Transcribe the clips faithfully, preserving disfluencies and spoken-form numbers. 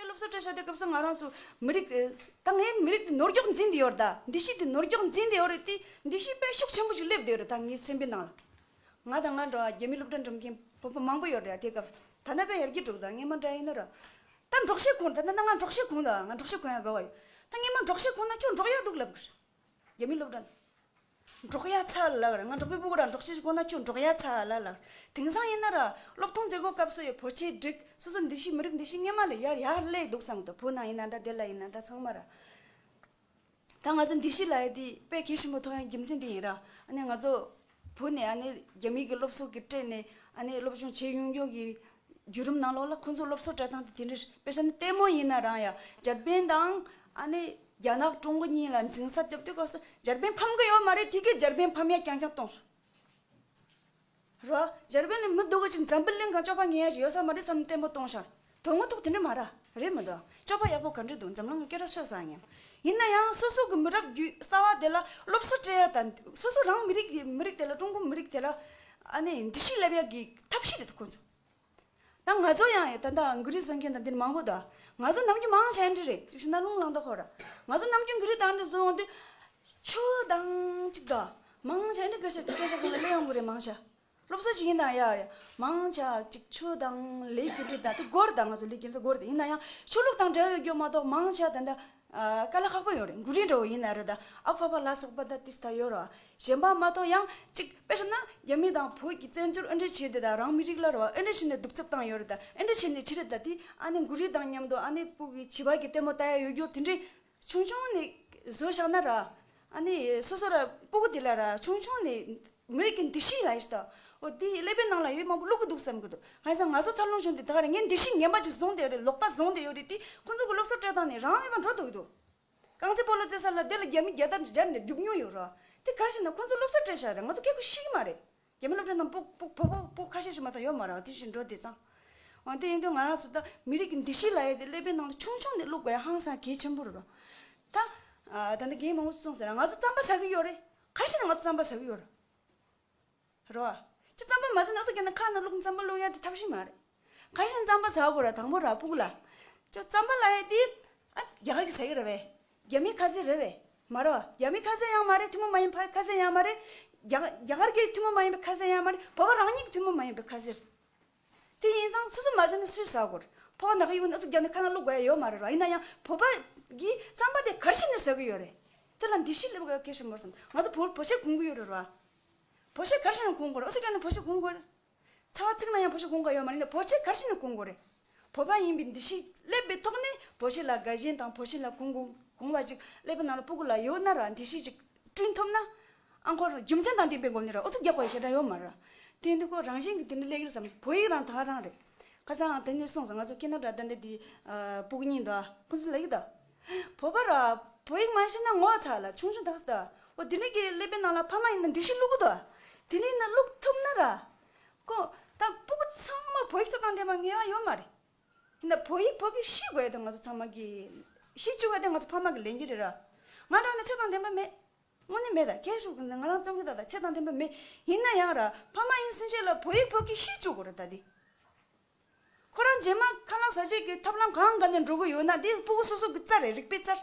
སློབ་གསོ་སྤྲད་བྱ་དེ་སྐབས་སུ་ང་རང་ཚོ་མི་རིགས་ད་ངའི་མི་རིགས་དེ་ནོར་འགྱོག་འཛིན་བསྡད་ཡོད་རེད། ད་འདི་ཤེས་དེ་ནོར་འགྱོག་འཛིན་བསྡད་ཡོད་རེད་དེ། འདི་ཤེས་དཔེ་ཤུགས་ཆེན་པོ་ཞིག་སླེབས་བསྡད་ཡོད་རེད། ད་ངའི་སེམས་པའི་ནང་ལ། ང་དང་ང་འདྲ་བ་རྒྱ་མི་སློབ་གྲྭ་འགྲིམ་མཁན་བོད་པ་མང་པོ་ཡོད་རེད། དེ་སྐབས་ད་ལྟ་དཔེ་ཡར་རྒྱས་འགྲོ་གི་འདུག་ངས་མ་འདྲ་ཡིན་ན་ར། ད་འབྲོག་ཤེས་ཁོང་ད་ལྟ་ན་ང་འབྲོག་ཤེས་ཁོང་ད་ང་འབྲོག་ཤེས་ཁོང་ཡ་དགའ་བ་ཡོད། ད་ངས་མ་འབྲོག་ཤེས་ཁོང་ན་ཁྱོད་འབྲོག་ཡ་འདུག་ལབ་གི་རེད། རྒྱ་མི་སློབ་གྲྭ་ནས། འབྲོག་ཡ་ཚ་ལབ་ར། ང་འབྲོག་པའི་སྤུ་གུ་ར་འབྲོག་ཤེས་ཤིག་གོ་ན་ཁྱོད་འབྲོག་ཡ་ཚ་ལ་ལབ། དེང་སང་ཡིན་ན་ར་སློབ་ཐོན་མཛད་སྒོ་སྐབས་སུ་ཡི་བོད་ཆས་སྒྲིག་སོ་སོ་འདི་ཤེས་མི་རིགས་འདི་ཤེས་སྔས་མ་ལས་ཡར་ཡར་སླེབས་འདུག་བསམ་གི་འདུག་བོད་ནང་ཡིན་ན་འདྲ་དེ་ལ་ཡིན་ན་འདྲ་ཚང་མ་ར། ད་ང་ཚོ་འདི་ཤེས་ལ་ཡི་དེ་དཔེ་གལ་ཆེན་པོ་མཐོང་ཡ་རྒྱུ་མཚན་དེ་ཡིན་ར། ཨ་ནི་ང་ཚོ་བོད་ནས་ཨ་ནི་རྒྱ་མི་གི་སློབ་གསོ་གི་སྤྲད་ནས་ཨ་ནི་སློབ་སྦྱོང་བྱེད་ཡོང་ཡོང་གི་བརྒྱུད་རིམ་ནང་ལོགས་ལ་ཁོང་ཚོ་སློབ་གསོ་སྤྲད་སྟངས་དེ་དེ་འདྲ་དཔེ་ཆ་ནི་ལྟད་མོ་ཡིན་ན་རང་ཡ་འཇར་པན་དང་ཨ་ནི་རྒྱ་ནག་ཀྲུང་གོ་གཉིས་ལ་འཛིང་ས་རྒྱབ་དུས་སྐབས་སུ་འཇར་པན་ཕམ་གི་ཡོད་མ་རེད། དེ་གི་འཇར་པན་ཕམ་ཡ་རྐྱང་རྐྱང་གཏོང་སོང་། རོ། འཇར་པན་ནི་མི་སྡུག་གི་ཅིག་འཛམ་བུ་གླིང་གང་སྤྱོད་པ་ངན་ཡ་ཅིག་ཡོད་ས་མ་རེད་བསམ་ལྟད་མོ་གཏོང་ཤར། དོན་དངོས་ཐོག་དེ་འདྲ་མ་ར་རེད་མི་འདུག་སྤྱོད་པ་ཡག་པོ་ག་འདྲ་འདུག་འཛམ་གླིང་གི་སྐད་གྲགས་ཤོད་ས་ཡིན། ཡིན་ན་ཡང་སོ་སོ་གི་མི་རབས་རྒྱུད་གསར་བ་དེ་ལ་སློབ་གསོ་སྤྲད་ཡ་དང་སོ་སོ་རང་མི་རིགས་ཀྱི་མི་རིགས་དེ་ལ་ཀྲུང་གོ་མི་རིགས་དེ་ལ་ཨ་ནི་འདི་ཤེས་སླེབས་ཡ་གི་ཐབས་ཤེས་དེ་འདུག་ཁོ་ཚོ། ད་ང་ཚོ་ཡང་ད་ལྟ་གུ་རི་བཟོ་མཁན་དང་འདིར་མང་པོ་འདུག་ང་ཚོ་ནམ་རྒྱུན་མང་ཆེ་འདི་རེད། ཅིག་ཤི་ན་རླུང་ལངས་ད་ཧོ་ར། ང་ཚོ་ནམ་རྒྱུན་གུ་རི་དང་འདི་བཟོ་འོང་དུས། ཆུ་དང་གཅིག་དང་། མང་ཆེ་འདི་སྐད་ཆ་སྐད་ཆ་གང་ལ་གླེང་ཡོང་གི་རེད་མང་ཆེ། སློབ་གསོ་ཞིག་ཡིན་དང་ཡ་ཡ། མང་ཆེ་གཅིག་ཆུ་དང་ལས་རྒྱུ་འབྲས་དང་དེ་སྒོར་དང་ང་ཚོ་ལས་རྒྱུ་འབྲས་སྒོར་དེ་ཡིན་ན་ཡང་ཆོས་ལུགས་དང་འབྲེལ་ཡོད་རྒྱུ་མ་གཏོགས་མང་ཆེ་ད་ལྟ། དཀའ་ལས་ཁག་པོ་ཡོད་རེད། འགུལ་རིས་འདྲ་བོ་ཡིན་ན་རེད་ད། ཨ་ཕ་ཕ་ལ་སོགས་པ་ད་ཏིས་ད་ཡོད་ར། གཞན་པ་མ་གཏོགས་ཡང་གཅིག་དཔེ་བཞག་ན་རྒྱ་མི་དང་བོད་ཀྱི་བཙན་བྱོལ་ཨེ་འདྲ་བྱས་ཏེ་ད་རང་མི་རིགས་ལ་ར་བ་ཨེ་འདྲ་བྱས་ནས་གདུག་རྩུབ་བཏང་ཡོད་རེད་ད། ཨེ་འདྲ་བྱས་ནས་ཕྱི་རེད་ད་དེ་ཨ་ནི་འགུལ་རིས་དང་མཉམ་དུ་ཨ་ནི་སྤུ་གུའི་བྱིས་པ་གི་ལྟད་མོ་ལྟ་ཡ་ཡོད་རྒྱུ་དེ་འདྲས་ཆུང་ཆུང་ནས་བཟོས་བཞག་ན་ར། ཨ་ནི་སོ་སོ་ར་སྤུ་གུ་དེ་ལ་ར་ཆུང་ཆུང་ནས། མི་རིགས་ཀྱི་འདུ་ཤེས་ལ་ཡིས་ཏོ། འོ་དེ་ཀླད་པའི་ནང་ལ་ཡོད་མང་པོ་བླུག་གི་འདུག་བསམ་གི་འདུག་ང་ཚོ་ང་ཚོ་འཚར་ལོངས་བྱུང་དེ་ད་ག་རེ་ངས་འདུ་ཤེས་ངན་པ་ཅིག་བཟུང་བསྡད་ཡོད་རེད། ལོག་པ་བཟུང་བསྡད་ཡོད་རེད་དེ་ཁོང་ཚོ་གི་སློབ་གསོ་སྤྲད་སྟངས་ནས་རང་ཡོད་པ་འགྲོ་འདུག་གི་འདུག་རྐང་རྩེད་སྤོ་ལོ་རྩེ་ས་ལ་དེ་ལ་རྒྱ་མི་རྒྱལ་དར་སྦྱར་ནས་རྒྱུག་མྱོང་ཡོད་རོ། དེ་ག་རེ་བྱས་ན་ཁོང་ཚོ་སློབ་གསོ་སྤྲད་བཞག་རེད། ང་ཚོ་སྐད་ཁུ་ཤེས་ཀྱི་མ་རེད། རྒྱ་མི་སློབ་གྲྭ་ནང་སྤུ་སྤུ་སྤུ་སྤུ་ཁ་ཤས་ཤིག་མ་གཏོགས་ཡོད་མ་རེད་བ། དེ་བཞིན་འགྲོ་བསྡད་ཙང་། འོ་དེ་ཡིན་དུས་ང་རང་ཚོ་ད་མི་རིགས་ཀྱི་འདུ་ཤེས་ལ་ཡོད་དེ་ཀླད་པའི་ནང་ལ་ཆུང་ཆུང་ནས་བླུག་དགོས་ཡ་ཧང་སང་གལ་ཆེན་པོ་རེད་རོ། ད། ཨ་ད་ནི་རྒན་མང་པོ་གསུངས་ཟེར་ང་ཚོ་རྩམ་པ་ཟ་གི་ཡོད་རེད། ག་རེ་བྱས་ན་ང་ཚོ་རྩམ་པ་ཟ་གི་ཡོད་རེད། རོ། ཁྱོད་རྩམ་པ་མ་ཟ་ན་སུ་ཁྱེད་ན་ཁ་ན་བླུག་རྩམ་པ་བླུག་ཡ་དེ་ཐབས་ཤེས་མ་རེད། ག་རེ་བྱས་ན་རྩམ་པ་ཟ་དགོས་ར། དང་པོ་ར་སྤུ་གུ་ལ། ཁྱོད་རྩམ་པ་ལ་ཡ་དེ། ཨ་རྒྱ་གར་གྱི་ཟ་གི་རེད་བས། རྒྱ་མིའི་ཁ་ཟས་རེད་བས། མ་རེད་བ། རྒྱ་མིའི་ཁ་ཟས་ཡང་མ་རེད། ཐུན་མོང་མ་ཡིན་པའི་ཁ་ཟས་ཡང་མ་རེད། རྒྱ་རྒྱ་གར་གྱི་ཐུན་མོང་མ་ཡིན་པའི་ཁ་ཟས་ཡང་མ་རེད། བོད་པ་རང་ཉིད་ཀྱི་ཐུན་མོང་མ་ཡིན་པའི་ཁ་ཟས་རེད། དེ་ཡིན་ཙང་སོ་སོ་མ་ཟ་ན་སུས་ཟ་དགོས་རེད། ཕོ་བ་ནག་ཡིན་ན་ཨ་ཚོ་རྒྱབ་ནས་ཁ་ནང་བླུག་དགོས་ཡ་ཡོད་མ་རེད་ར། ཡིན་ན་ཡང་བོད་པ་གིས་རྩམ་པ་དེ་ག་རེ་བྱས་ནས་ཟ་གི་ཡོད་རེད། དེ་ལ་འདི་ཤི་ལེབ་ག་སྐད་ཆ་མོར་སོང་། ང་ཚོ་བོད་བོད་ཆས་གོན་གི་ཡོད་རེད་ར། བོད་ཆས་ག་རེ་བྱས་ནས་གོན་དགོས་རེད། ཨ་ཚོ་རྒྱབ་ནས་བོད་ཆས་གོན་དགོས་རེད། ཚ་བ་ཚིག་ན་ཡང་བོད་ཆས་གོན་ག་ཡོད་མ་རེད། ཡིན་ན་བོད་ཆས་ག་རེ་བྱས་ནས་གོན་དགོས་རེད། བོད་པ་ཡིན་པའི་འདི་ཤི་ལེབ་པའི་ཐོག་ནས་བོད་ཆས་ལ་དགའ་ཞེན་དང་བོད་ཆས་ལ་གོན་གོན་གོན་པ་ཅིག་ཀླད་པའི་ནང་ལ་སྤུ་གུ་ལ་ཡོད་ན་ར་འདི་ཤི་ཅིག་བསྐྲུན་ཐུབ་ན། ཨ་ཁོ་རྒྱུ་མཚན་དང་ལྡན་པའི་སྒོ་ནས་ར་ཨུ་ཚུགས་རྒྱག་པ་ཞེ་དྲག་ཡོད་མ་རེད། དེ་འདི་ཁོ་རང་བཞིན་གྱི་དེ་འདྲ་སླེབས་ཀྱི་རེད་བསམ། བོད་ཡིག་རང་ད་ག་རང་རེད། ཁ་སང་དེ་ནས་སོང་ཙང་ང་ཚོ་ཁེ་ན་ཌ་ད་འདི་དེ་སྤུ་གུ་གཉིས་འདུག་ཁོ་ཚོ་ལབ་ཀྱི་འདུག་བོད་པ་ར་བོད་ཡིག་མ་ཤེས་ན་ངོ་ཚ་ལ་ཆུང་ཆུང་དག་ས་འོ་དེ་འདྲ་གི་ཀླད་པའི་ནང་ལ་ཕ་མ་ཡིན་ན་འདི་ཤི་བླུག་གི་འདུག་དེ་འདྲ་ཡིན་ན་བླུག་ཐུབ་ན་ར། ཁོ་ད་སྤུ་གུ་ཚང་མ་བོད་ཡིག་ཚོ་དང་ལྡན་པ་ངེས་པ་ཡོད་མ་རེད། ཡིན་ན་བོད་ཡིག་བོད་སྐད་ཤེས་དགོས་ཡ་དེ་ང་ཚོ་ཚང་མ་གི་ཤེས་བཅུག་པ་དེ་ང་ཚོ་ཕ་མ་གི་ལས་འགན་རེད་ར། ང་རང་ནི་ཚད་དང་ལྡན་པ་མེད། དངོས་གནས་མེད། ད་ཁྱད་ཞུགས་ང་རང་རྩོམ་གྱི་ད་ད་ཚད་དང་ལྡན་པ་མེད། ཡིན་ན་ཡང་ར་ཕ་མ་ཡིན་ཟིན་ཆེད་ལ་བོད་ཡིག་བོད་སྐད་ཤེས་བཅུག་དགོས་རེད་ད་དེ། ཁོ་རང་རྗེས་མ་ཁ་ལག་ཟ་བྱེད་ཀྱི་ཐབས་ལམ་གང་ག་ནས་འགྲོ་གི་ཡོད་ན་དེ་སྤུ་གུ་སོ་སོ་གི་རྩལ་རེད། རིག་པའི་རྩལ།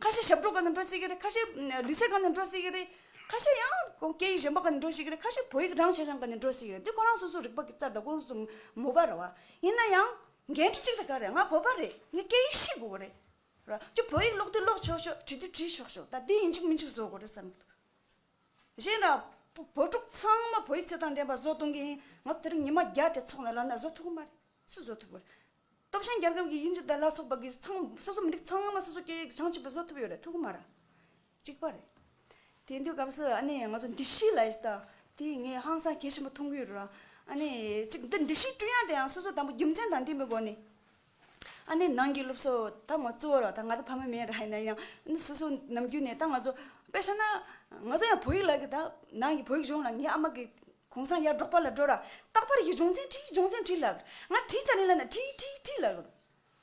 ཁ་ཤས་ཞབས་བྲོ་ག་ནས་འགྲོ་སྲིད་ཀྱི་རེད། ཁ་ཤས་ལུས་རྩལ་ག་ནས་འགྲོ་སྲིད་ཀྱི་རེད། ཁ་ཤས་ཡང་སྐད་ཡིག་གཞན་པ་ག་ནས་འགྲོ་སྲིད་ཀྱི་རེད། ཁ་ཤས་བོད་ཡིག་རང་ཤེས་རང་ག་ནས་འགྲོ་སྲིད་ཀྱི་རེད། དེ་ཁོ་རང་སོ་སོ་རིག་པ་གི་རྩལ་དང་ཁོ་རང་སོ་མོས་པ་རེད་བ། ཡིན་ན་ཡང་འགན་འཁྲི་གཅིག་ད་ག་རེད། ང་བོད་པ་རེད། ངས་སྐད་ཡིག་ཤེས་དགོས་ཀྱི་རེད། ར་ཅོ་བོད་ཡིག་ཀློག་དུས་ཀློག་ཆོག་ཆོག་བྲིས་དུས་བྲིས་ཆོག་ཆོག་ད་འདི་ཡིན་གཅིག་མིན་གཅིག་བཟོ་དགོས་རེད་བསམ་གྱི་འདུག་གཞན་ར་བོད་ཕྲུག་ཚང་མ་བོད་ཡིག་ཚད་དང་ལྡན་པ་བཟོ་གཏོང་གི་ཡིན། ང་ཚོ་དེ་རིང་ཉི་མ་བརྒྱ་དེ་ཚོགས་ནས་ལབ་ན་བཟོ་ཐུབ་ཀྱི་མ་རེད། སུ་བཟོ་ཐུབ་ཀྱི་རེད། སྟོབས་ཆེན་རྒྱལ་ཁབ་ཀྱི་དབྱིན་ཇི་དང་ལ་སོགས་པ་གི་ཚང་སོ་སོ་མི་རིགས་ཚང་མ་སོ་སོ་སྐད་ཡིག་བྱང་ཆུབ་པ་བཟོ་ཐུབ་ཡོད་རེད། ཐུབ་ཀྱི་མ་རེད། གཅིག་པ་རེད། དེ་དུས་སྐབས་སུ་ཨ་ནི་ང་ཚོ་འདི་ཤི་ལ་ཡིས་ད་དེ་ངས་ཧང་སང་གལ་ཆེན་པོ་མཐོང་གི་ཡོད་རེད། ཨ་ནི་གཅིག་འདི་འདི་ཤི་བསྐྲུན་ཡ་དེ་ཡང་སོ་སོ་དང་པོ་རྒྱུ་མཚན་དང་ལྡན་པའི་སྒོ་ནས། ཨ་ནི་ནང་གི་སློབ་གསོ་ད་ང་གཙོ་བོ་ར་ད་ང་ད་ཕ་མ་མེད་ར། ཡིན་ན་ཡང་ཨ་ནི་སོ་སོ་ནམ་རྒྱུན་ནས་ད་ང་ཚོ་དཔེ་བཞག་ན་ང་ཚོ་ཡང་བོད་ཡིག་ལ་གི་ད་ནང་གི་བོད་ཡིག་སྦྱོང་ལ་ངའི་ཨ་མ་གི་གུང་སེང་ཡར་འབྲོག་པ་ལ་འགྲོ་ར་རྟག་པར་ཡི་སྦྱོང་ཚན་བྲིས་སྦྱོང་ཚན་བྲིས་ལབ་ང་བྲིས་ཚར་ནས་ལབ་ན་བྲིས་བྲིས་བྲིས་ལབ།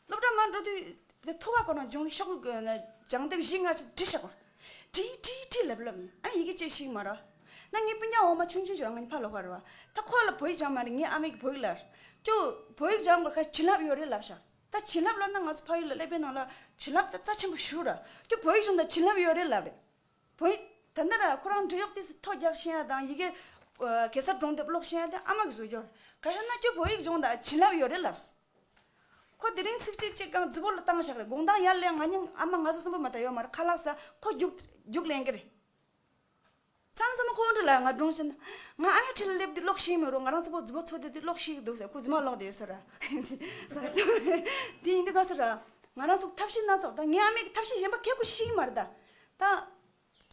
སློབ་གྲྭ་མར་འགྲོ་དུས་དེ་ཐོ་བ་ཁོ་ན་སྦྱོང་ཤོག་སྦྱང་དེབ་བཞི་ལྔ་ཞིག་བྲིས་བཞག་གོ། བྲིས་བྲིས་བྲིས་ལབ་ལབ་ཨ་ཡི་གེ་ཅེས་ཤིག་མ་ར། ན་ངའི་སྤུན་ཀྱག་འོག་མ་ཆུང་ཆུང་ཞིག་རང་ངའི་ཕ་ལོག་ག་ར་བ། ད་ཁོ་ལ་བོད་ཡིག་སྦྱང་མ་རེད། ངའི་ཨ་མས་ཀྱི་བོད་ཡིག་ལ་ཁྱོད་བོད་ཡིག་སྦྱང་དགོས་ཁ་བྱིན་རླབས་ཡོད་རེད་ལབ་བཞག་ད་བྱིན་རླབས་ལབ་ན་ང་ཚོ་ཕ་ཡུལ་ལ་ཀླད་པའི་ནང་ལ་བྱིན་རླབས་ད་རྩ་ཆེན་པོ་ཞུ་ར། ཁྱོད་བོད་ཡིག་སྦྱོང་དང་བྱིན་རླབས་ཡོད་རེད་ལབ་རེད། བོད་ཡིག་ད་ལྟ་ར་ཁོ་རང་འབྲི་གཡོག་དེ་སི་ཐོ་རྒྱག་ཤེས་ཡ་དང་ཡི་གེ་གེ་སར་སྒྲུང་དེབ་ཀློག་ཤེས་ཡ་དེ་ཨ་མ་གི་བཟོ་རྒྱུ་རེད། ག་རེ་ན་ཁྱོད་བོད་ཡིག་སྦྱོང་དང་བྱིན་རླབས་ཡོད་རེད་ལབ། ཁོ་དེ་རིང་ཚིག་གཅིག་གཅིག་གང་རྫི་བོ་ལ་བཏང་བཞག་རེད། དགོང་དག་ཡར་ལས་ང་ཉིན་ཨ་མ་ང་ཚོ་གསུམ་པོ་མ་གཏོགས་ཡོད་མ་རེད། ཁ་ལག་ཟ་ཁོ་རྒྱུག་རྒྱུག་ལེན་གི་རེད། མཚམས་མཚམས་ཁོ་འདྲ་ལ་ང་སྒྲུང་བཤད་ན། ང་ཨ་མའི་ཁྲིད་ལ་སླེབས་དུས་ཀློག་ཤེས་མི་རུང་། ང་རང་ཚོ་པོ་རྫི་བོ་ཚོ་དེ་དུས་ཀློག་ཤེས་ཀྱི་འདུག་ཟེར། ཁོ་རྫི་མ་ཀློག་བསྡད་ཡོད་ས་ར། ས་ཆ་དེ་ཡིན་དུས་ག་ས་ར། ང་རང་ཚོ་ཐབས་ཤེས་སྣ་ཚོགས་ད་ངའི་ཨ་མའི་ཐབས་ཤེས་གཞན་པ་ཁྱེད་ཁོ་ཤེས་ཀྱི་མ་རེད་ད། ད་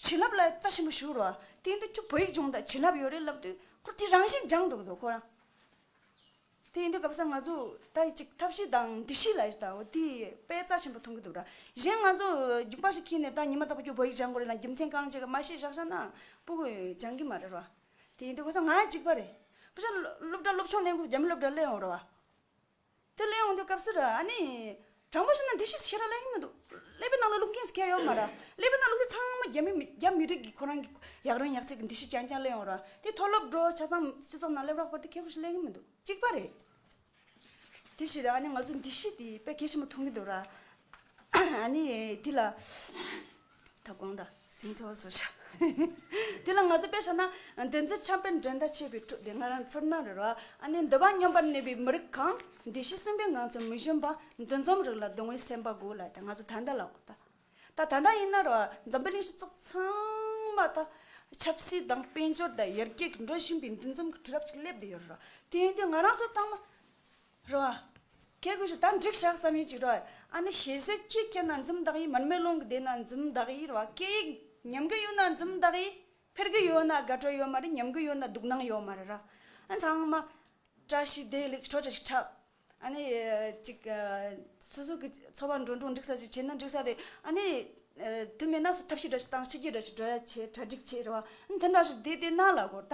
བྱིན་རླབས་ལ་རྩ་ཆེན་པོ་ཞུ་རོགས། དེ་ཡིན་དུས་ཁྱོད་བོད་ཡིག་སྦྱོང་ད་བྱིན་རླབས་ཡོད་རེད་ལབ་དུས་ཁོ་དེ་རང་བཞིན་སྦྱངས་འགྲོ་གི་འདུག་ཁོ་རང་། དེ་ཡིན་དུས་སྐབས་སུ་ང་ཚོ་ད་ཅིག་ཐབས་ཤེས་དང་འདི་ཤེས་ལ་ཡོད་ད། འོ་དེ་དཔེ་རྩ་ཆེན་པོ་མཐོང་གི་འདུག་ར། གཞན་ང་ཚོ་རྒྱུག་པ་ཞིག་ཁྱེར་ནས་ད་ཉི་མ་རྟག་པར་ཁྱོད་བོད་ཡིག་སྦྱང་དགོས་རེད་ལ་རྒྱུ་མཚན་གང་བྱེད་ཀ་མ་ཤེས་བཞག་བཞག་ན་སྤུ་གུ་སྦྱང་གི་མ་རེད་ར། དེ་ཡིན་དུས་ཁོ་ཚོ་ང་གཅིག་པ་རེད། བུ་ཆ་སློབ་གྲྭ་སློབ་ཆུང་ལེན་དགོས་རྒྱ་མི་སློབ་གྲྭ་སླེབས་ཡོང་ར་བ། དེ་སླེབས་ཡོང་དུས་སྐབས་སུ་ར་ཨ་ནི། དྲང་པོ་བཤད་ན་འདི་ཤེས་ཤེས་ར་ལེན་གི་མི་འདུག་ཀླད་པའི་ནང་ལ་བླུག་མཁན་ཞིག་ཡོད་མ་ར། ཀླད་པའི་ནང་བླུག་ཚེ་ཚང་མ་རྒྱ་མི་རྒྱ་མི་རིགས་ཀྱི་ཁོ་རང་གི་ཡག་རང་ཡག་ཚིག་གི་འདི་ཤེས་རྐྱང་རྐྱང་ལེན་ཡོང་ར། དེ་མཐོ་སློབ་འགྲོ་ཆ་ཚང་སྤྱི་ཚོགས་ནང་སླེབས་རག་པར་དེ་ཁེ་ཁོ་ཞིག་ལེན་གི་མི་འདུག་གཅིག་པ་རེད། དེ་ཞིག་རེད། ཨ་ནི་ང་ཚོ་འདི་ཤེས་དེ་དཔེ་གལ་ཆེན་པོ་མཐོང་གི་འདུག་ར། ཨ་ནི་དེ་ལ་ད་དགོངས་དག་སེམས་ཚོར་བཟོ་བྱ། དེ་ལ་ང་ཚོ་དཔེ་བཞག་ན་འདི་ཚོ་ཆམ་པའི་འགྲན་ཟླ་ཆེ་བའི་ཁྲོད་དེ་ང་རང་ཚོར་སྣང་རེད་ར། ཨ་ནི་འདོད་པ་སྙོམས་པར་གནས་པའི་མི་རིགས་གང་། འདི་ཤེས་སེམས་པའི་ངང་ཚུལ་མི་ཞུམ་པ། འདུ་འཛོམས་རིགས་ལ་གདུང་བའི་སེམས་པ་དགོས་ལ་ད་ང་ཚོ་ད་ལྟ་ལ་གོ་ད། ད་ད་ལྟ་ཡིན་ན་ར་འཛམ་བུ་གླིང་སྤྱི་ཚོགས་ཚང་མ་ད་ཆབ་སྲིད་དང་དཔལ་འབྱོར་དང་ཡར་རྒྱས་ཀྱི་འགྲོ་བཞིན་པའི་འདུ་འཛོམས་ཀྱི་དུས་རབས་ཅིག་སླེབས་བསྡད་ཡོད་ར། དེ་ཡིན་དུས་ང་རང་ཚོ་ཚང་མ་རེད་བ། ཁྱེད་ཀྱིས་ད་འགྲིག་བཞག་བསམ་ཡས་ཅིག་རེད་བ། ཨ་ནི་ཞེ་སའི་ཁྱི་ཁྱེར་ན་འཛུམ་མདངས་ཡིན། མར་མེ་རླུང་གིས་བདས་ན་འཛུམ་མདངས་ཡིན་རེད་བ། སྐད་ཡིག་ཉམས་ཀྱི་ཡོད་ན་འཛུམ་མདངས་ཡིན། འཕེལ་གྱི་ཡོད་ན་དགའ་སྤྲོ་ཡོད་མ་རེད། ཉམས་ཀྱི་ཡོད་ན་སྡུག་སྣང་ཡོད་མ་རེད་ར། ཨ་ཚང་མ་བཀྲ་ཤིས་བདེ་ལེགས་འཕྲོ་བརྒྱབ་ཅིག་འཁྲབ། ཨ་ནི་ཅིག་སོ་སོ་གི་འཚོ་བ་འགྲོ་འགྲོ་འགྲིག་ས་ཞིག་བྱས་ན་འགྲིག་ས་རེད། ཨ་ནི་དེ་མེད་ན་སུ་ཐབས་ཤེས་འདྲ་ཞིག་བཏང་། ཕྱི་རྒྱལ་འདྲ་ཞིག་འགྲོ་ཡ་བྱས། གྲ་སྒྲིག་བྱས་རེད་བ། ཨ་ནི་དེ་འདྲ་ཞིག་བསྡད་བསྡད་ན་ལ་གོ་ད།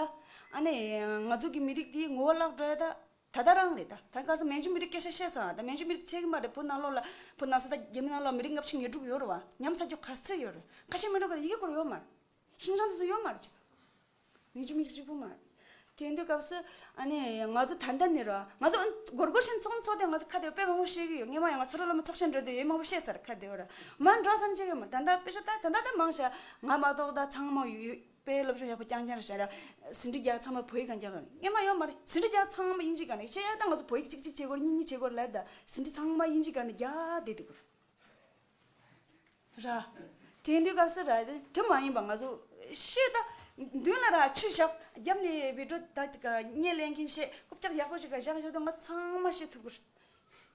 ཨ་ནི་ང་ཚོ་གི་མི་རིགས་དེའི་ངོ་བོ་བརླག་འགྲོ་ཡ་ད། ད་ལྟ་རང་རེད་ད། ད་ག་ཚོད་མན་ཇུ་མི་རིགས་སྐད་ཆ་བཤད་ཙང་ད་མན་ཇུ་མི་རིགས་ཚད་གི་མ་རེད། བོད་ནང་ལོགས་ལ་བོད་ནང་ས་ད་རྒྱ་མི་ནང་ལོགས་མི་རིགས་ལྔ་བཅུ་ང་དྲུག་ཡོད་རེད་བ། ཉམས་ཚར་རྒྱུ་ག་ཚོད་ཡོད་རེད། ཁ་ཤས་མི་འགྲོ་ག་ཡི་གེ་སྐོར་ཡོད་མ་རེད། ཤིང་ཅང་དེ་ཚོ་ཡོད་མ་རེད་ཅིག་མན་ཇུ་མི་རིགས་གཅིག་པུ་མ་རེད། དེ་འདྲ་སྐབས་སུ་ཨ་ནི་ང་ཚོ་ད་ལྟ་ནས་ར་ང་ཚོ་སྒོར་སྒོར་ཞིག་ཚོགས་ཚོགས་དེ་ང་ཚོ་ཁ་དེ་དཔེ་མང་པོ་ཤེས་གི་ཡོད། ངས་མ་ཡང་ང་ཚོ་ར་ལ་མ་ཚོགས་ཆེན་འགྲོ་དུས་ཡོད་མང་པོ་བཤད་ཚར་ཁ་དེ་བ་ར། མ་འགྲོ་ས་མཇལ་གི་མ། ད་ལྟ་དཔེ་ཆ་ད་ད་ལྟ་ད་མང་ཤ་ང་མ་གཏོགས་ད་ཚང་མ་ཡོད་ཡོད། དཔེ་སློབ་སྦྱོང་ཡག་པོ་རྐྱང་རྐྱང་རེད་ཤག་ར། ཟིན་བྲིས་རྒྱག་ཚང་མ་བོད་ཡིག་གང་རྒྱག་གི་རེད། སྔོན་མ་ཡོད་མ་རེད། ཟིན་བྲིས་རྒྱག་ཚང་མ་དབྱིན་ཇི་གང་རེད། ཤེས་ཡ་ད་ང་ཚོ་བོད་ཡིག་གཅིག་གཅིག་བྱེད་དགོས་རེད། གཉིས་གཉིས་བྱེད་དགོས་རེད་ལབ་ད་ཟིན་བྲིས་ཚང་མ་དབྱིན་ཇི་གང་རེད་རྒྱག་བསྡད་འདུག་ར། དེ་འདྲའི་སྐབས་སུ་ར་དེ་མ་ཡིན་པ་ང་ཚོ་ཤེས་ད་མདུན་ལ་ར་ཆུ་བཞག་རྒྱབ་ནས་བི་ཌིའོ་ད་བརྙན་ལེན་མཁན་ཤེས་རྐུབ་བཀྱག་ཡག་པོ་ཞིག་ག་བཞག་བཞག་ད་ང་ཚང་མ་ཤེས་ཐུབ་གི་རེད།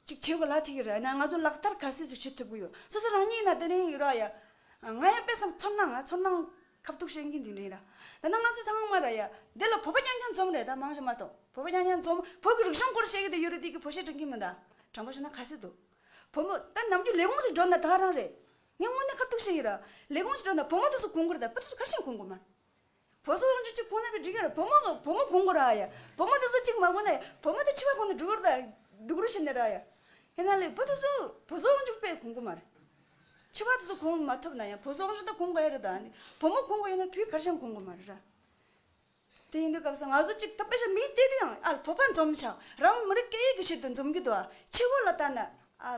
ཅིག་བྱེད་དགོས་ལ་ཐིག་གི་རེད། ན་ང་ཚོ་ལག་བསྟར་ག་ཚོད་ཅིག་བྱེད་ཐུབ་གི་ཡོད། སོ་སོ་རང་ཉིད་ན་དེ་རིང་ཡོད་ར་ཡ། ང་ཡང་དཔེ་བསམ་ཚོར་སྣང་ང་ཚོར་སྣང་ཁ་ཐུག་བཤད་མཁན་དེ་འདྲ་ཡིན་ར། ད་ནང་ང་ཚོ་ཚང་མ་ར་ཡ། འདི་ལ་བོད་པ་རྐྱང་རྐྱང་འཛོམས་རེད། ད་མང་ཆེ་མ་གཏོགས་བོད་པ་རྐྱང་རྐྱང་འཛོམས། བོད་ཀྱི་རིག་གཞུང་སྐོར་བཤད་གི་དེ་ཡོད་རེད། དེ་གི་བོད་གཞས་འཁྲབ་མཁན་མི་འདུག་དྲང་པོ་བཤད་ན་ག་ཚོད་འདུག་བུ་མོ་ད་ནམ་རྒྱུན་ལས་ཁུངས་ཅིག་འགྲོ་ན་ད་རང་རེད། ངས་དངོས་གནས་ཁ་ཐུག་བཤད་ཡིན་ར། ལས་ཁུངས་ཅིག་འགྲོ་ན་བུ་མོ་དེ་ཚོ་གོང་གི་རེད། ད་བུ་དེ་ཚོ་ག་རེ་བྱས་གོང་གི་མ་རེད། བུ་ཚོ་རང་ཅིག་གོང་ན་བའི་འགྲིག་གི་རེད། བུ་མོ་བུ་མོ་གོང་གི་ར་ཡ། བུ་མོ་དེ་ཚོ་ཅིག་མ་གོང་ན་ཡ། བུ་མོ་དེ་ཕྱི་པ་གོང་ནས་འགྲོ་གི་རེད། ད་སྡུག་རུ་བྱས་ནས་ར་ཡ། ཡིན་ན་ལས་བུ་དེ་ཚོ་བུ་ཚོ་རང་ཅིག་དཔེ་གོང་གི་མ་རེད། ཕྱི་པ་དེ་ཚོ་གོང་མ་ཐུབ་ན་ཡང་བུ་ཚོ་རང་ཅིག་ད་གོང་གི་ཡ་རེད། ད་ནི་བུ་མོ་གོང་གི་ཡོད་ན་བུས་ག་རེ་བྱས་གོང་གི་མ་རེད་ར། དེ་ཡིན་དུས་སྐབས་སུ་ང་ཚོ་གཅིག་ད་དཔེ་ཆ་མི་དེ་དུས་ཡང་ཨ་བོད་པ་འཛོམས་ཆགས་རང་མི་རིགས་སྐད་ཡིག་གི་ཆེད་དུ་འཛོམས་ཀྱི་འདུག་ཨ་ཕྱི་བོ་ལ་ལྟ་ན་ཨ་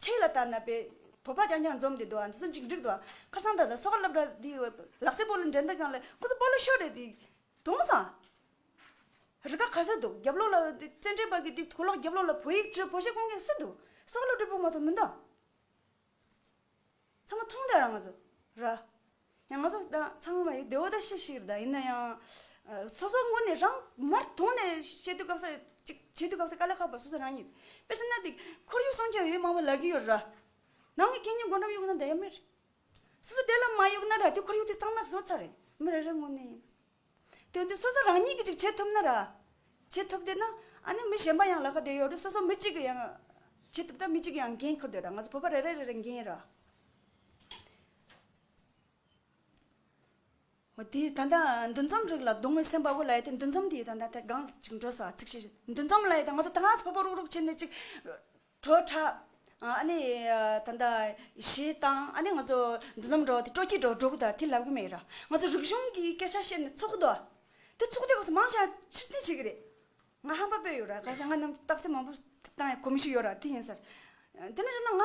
ཕྱི་ལ་ལྟ་ན་དཔེ་བོད་པ་རྐྱང་རྐྱང་འཛོམས་བསྡད་འདུག་ཨ། འདི་ཚོ་གཅིག་འགྲིག་འདུག་ཨ། ཁ་སང་ད་ལྟ་སོག་ལབ་ར་འདི་ལག་རྩེད་སྤོ་ལོ་འགྲན་ཟླ་སྒང་ལ་ཁོ་ཚོ་སྤོ་ལོ་ཤོར་རེད། དེ་དུང་སང་རི་ཁ་ག་ས་འདུག་རྒྱབ་ལོགས་ལ་དེ་རྩེད་འགྲན་པ་གི་དེ་གོ་ལོག་རྒྱབ་ལོགས་ལ་བོད་ཡིག་བྲིས་བོད་གཞས་གོན་མཁན་སུ་འདུག་སོག་ལབ་བྲིས་པོ་མ་གཏོགས་མི་འདུག་ཚང་མ་མཐོང་དེ་རང་ང་ཚོ་ར། ཡང་ང་ཚོ་ད་ཚང་མ་ཡི་བདེ་བོ་ད་ཤི་ཤི་རེད། ད་ཡིན་ན་ཡང་ཨ་སོ་སོ་ངོས་ནས་རང་མར་དོང་ནས་བཤད་དུས་སྐབས་ས་ཅིག་བྱེད་དུས་སྐབས་ས་དཀའ་ལས་ཁག་པ་སོ་སོ་རང་ཉིད། དཔེ་བཤད་ན་དེ་ཁོར་ཡུག་སྲུང་སྐྱོབ་ཡོད་མང་པོ་ལབ་ཀྱི་ཡོད་ར། ནང་གི་ཁེ་ཉིན་སྒོ་འགྲམ་གཡུག་ན་འདི་ཡ་མེད་རེད། སོ་སོ་དེ་ལ་མ་གཡུག་ན་ར་དེ་ཁོར་ཡུག་དེ་གཙང་མ་བཟོ་ཚར་རེད། མི་རེ་རེ་ངོས་ནས་ཡིན། དེ་དུས་སོ་སོ་རང་ཉིད་ཀྱིས་ཅིག་བྱེད་ཐུབ་ན་ར། བྱེད་ཐུབ་བསྡད་ན་ཨ་ནི་མི་གཞན་པ་ཡང་ལ་ཁ་བསྡད་ཡོད་རེད། སོ་སོ་མི་གཅིག་གིས་ཡང་བྱེད་ཐུབ་ད་མི་གཅིག་གིས་ཡང་འགན་འཁུར་བསྡད་ར། ང་ཚོ་བོད་པ་རེ་རེ་རེ་རེ་འགན་ར། འོ་དེ་ད་ལྟ་འདུ་འཛོམས་རིགས་ལ་གདུང་བའི་སེམས་པ་བོ་ལ་ཡ་དེ་འདུ་འཛོམས་དེ་ད་ལྟ་དེ་གང་ཅིག་འགྲོ་ས་ཚིག་ཤེས་འདུ་འཛོམས་ལ་ཡ་དེ་ང་ཚོ་ད་ག་ཚོད་བོད་པ་རུག་རུག་བྱས་ནས་ཅིག་གྲོ་འཁྲབ། ཨ་ནི་ད་ལྟ་གཞས་བཏང་། ཨ་ནི་ང་ཚོ་འདུ་འཛོམས་འགྲོ་དེ་སྤྲོ་སྐྱིད་འགྲོ་འགྲོ་གི་འདུག་དེ་ལབ་གི་མེད་ར། ང་ཚོ་རིག་གཞུང་གི་སྐད་ཆ་བཤད་ནས་ཚོགས་འདུག་དེ་ཚོགས་དུས་སྐབས་སུ་མང་ཆེ་ཕྱིར་འཐེན་བྱེད་ཀྱི་རེད། ང་ཧམ་པ་དཔེ་ཡོད་ར། ག་ས་ང་རྣམས་རྟགས་གསལ་མང་པོ་བཏང་ཡ་གོམས་གཤིས་ཡོད་ར། དེ་ཡིན་ས་ར། དེ་ནས་བྱས་ན་ང་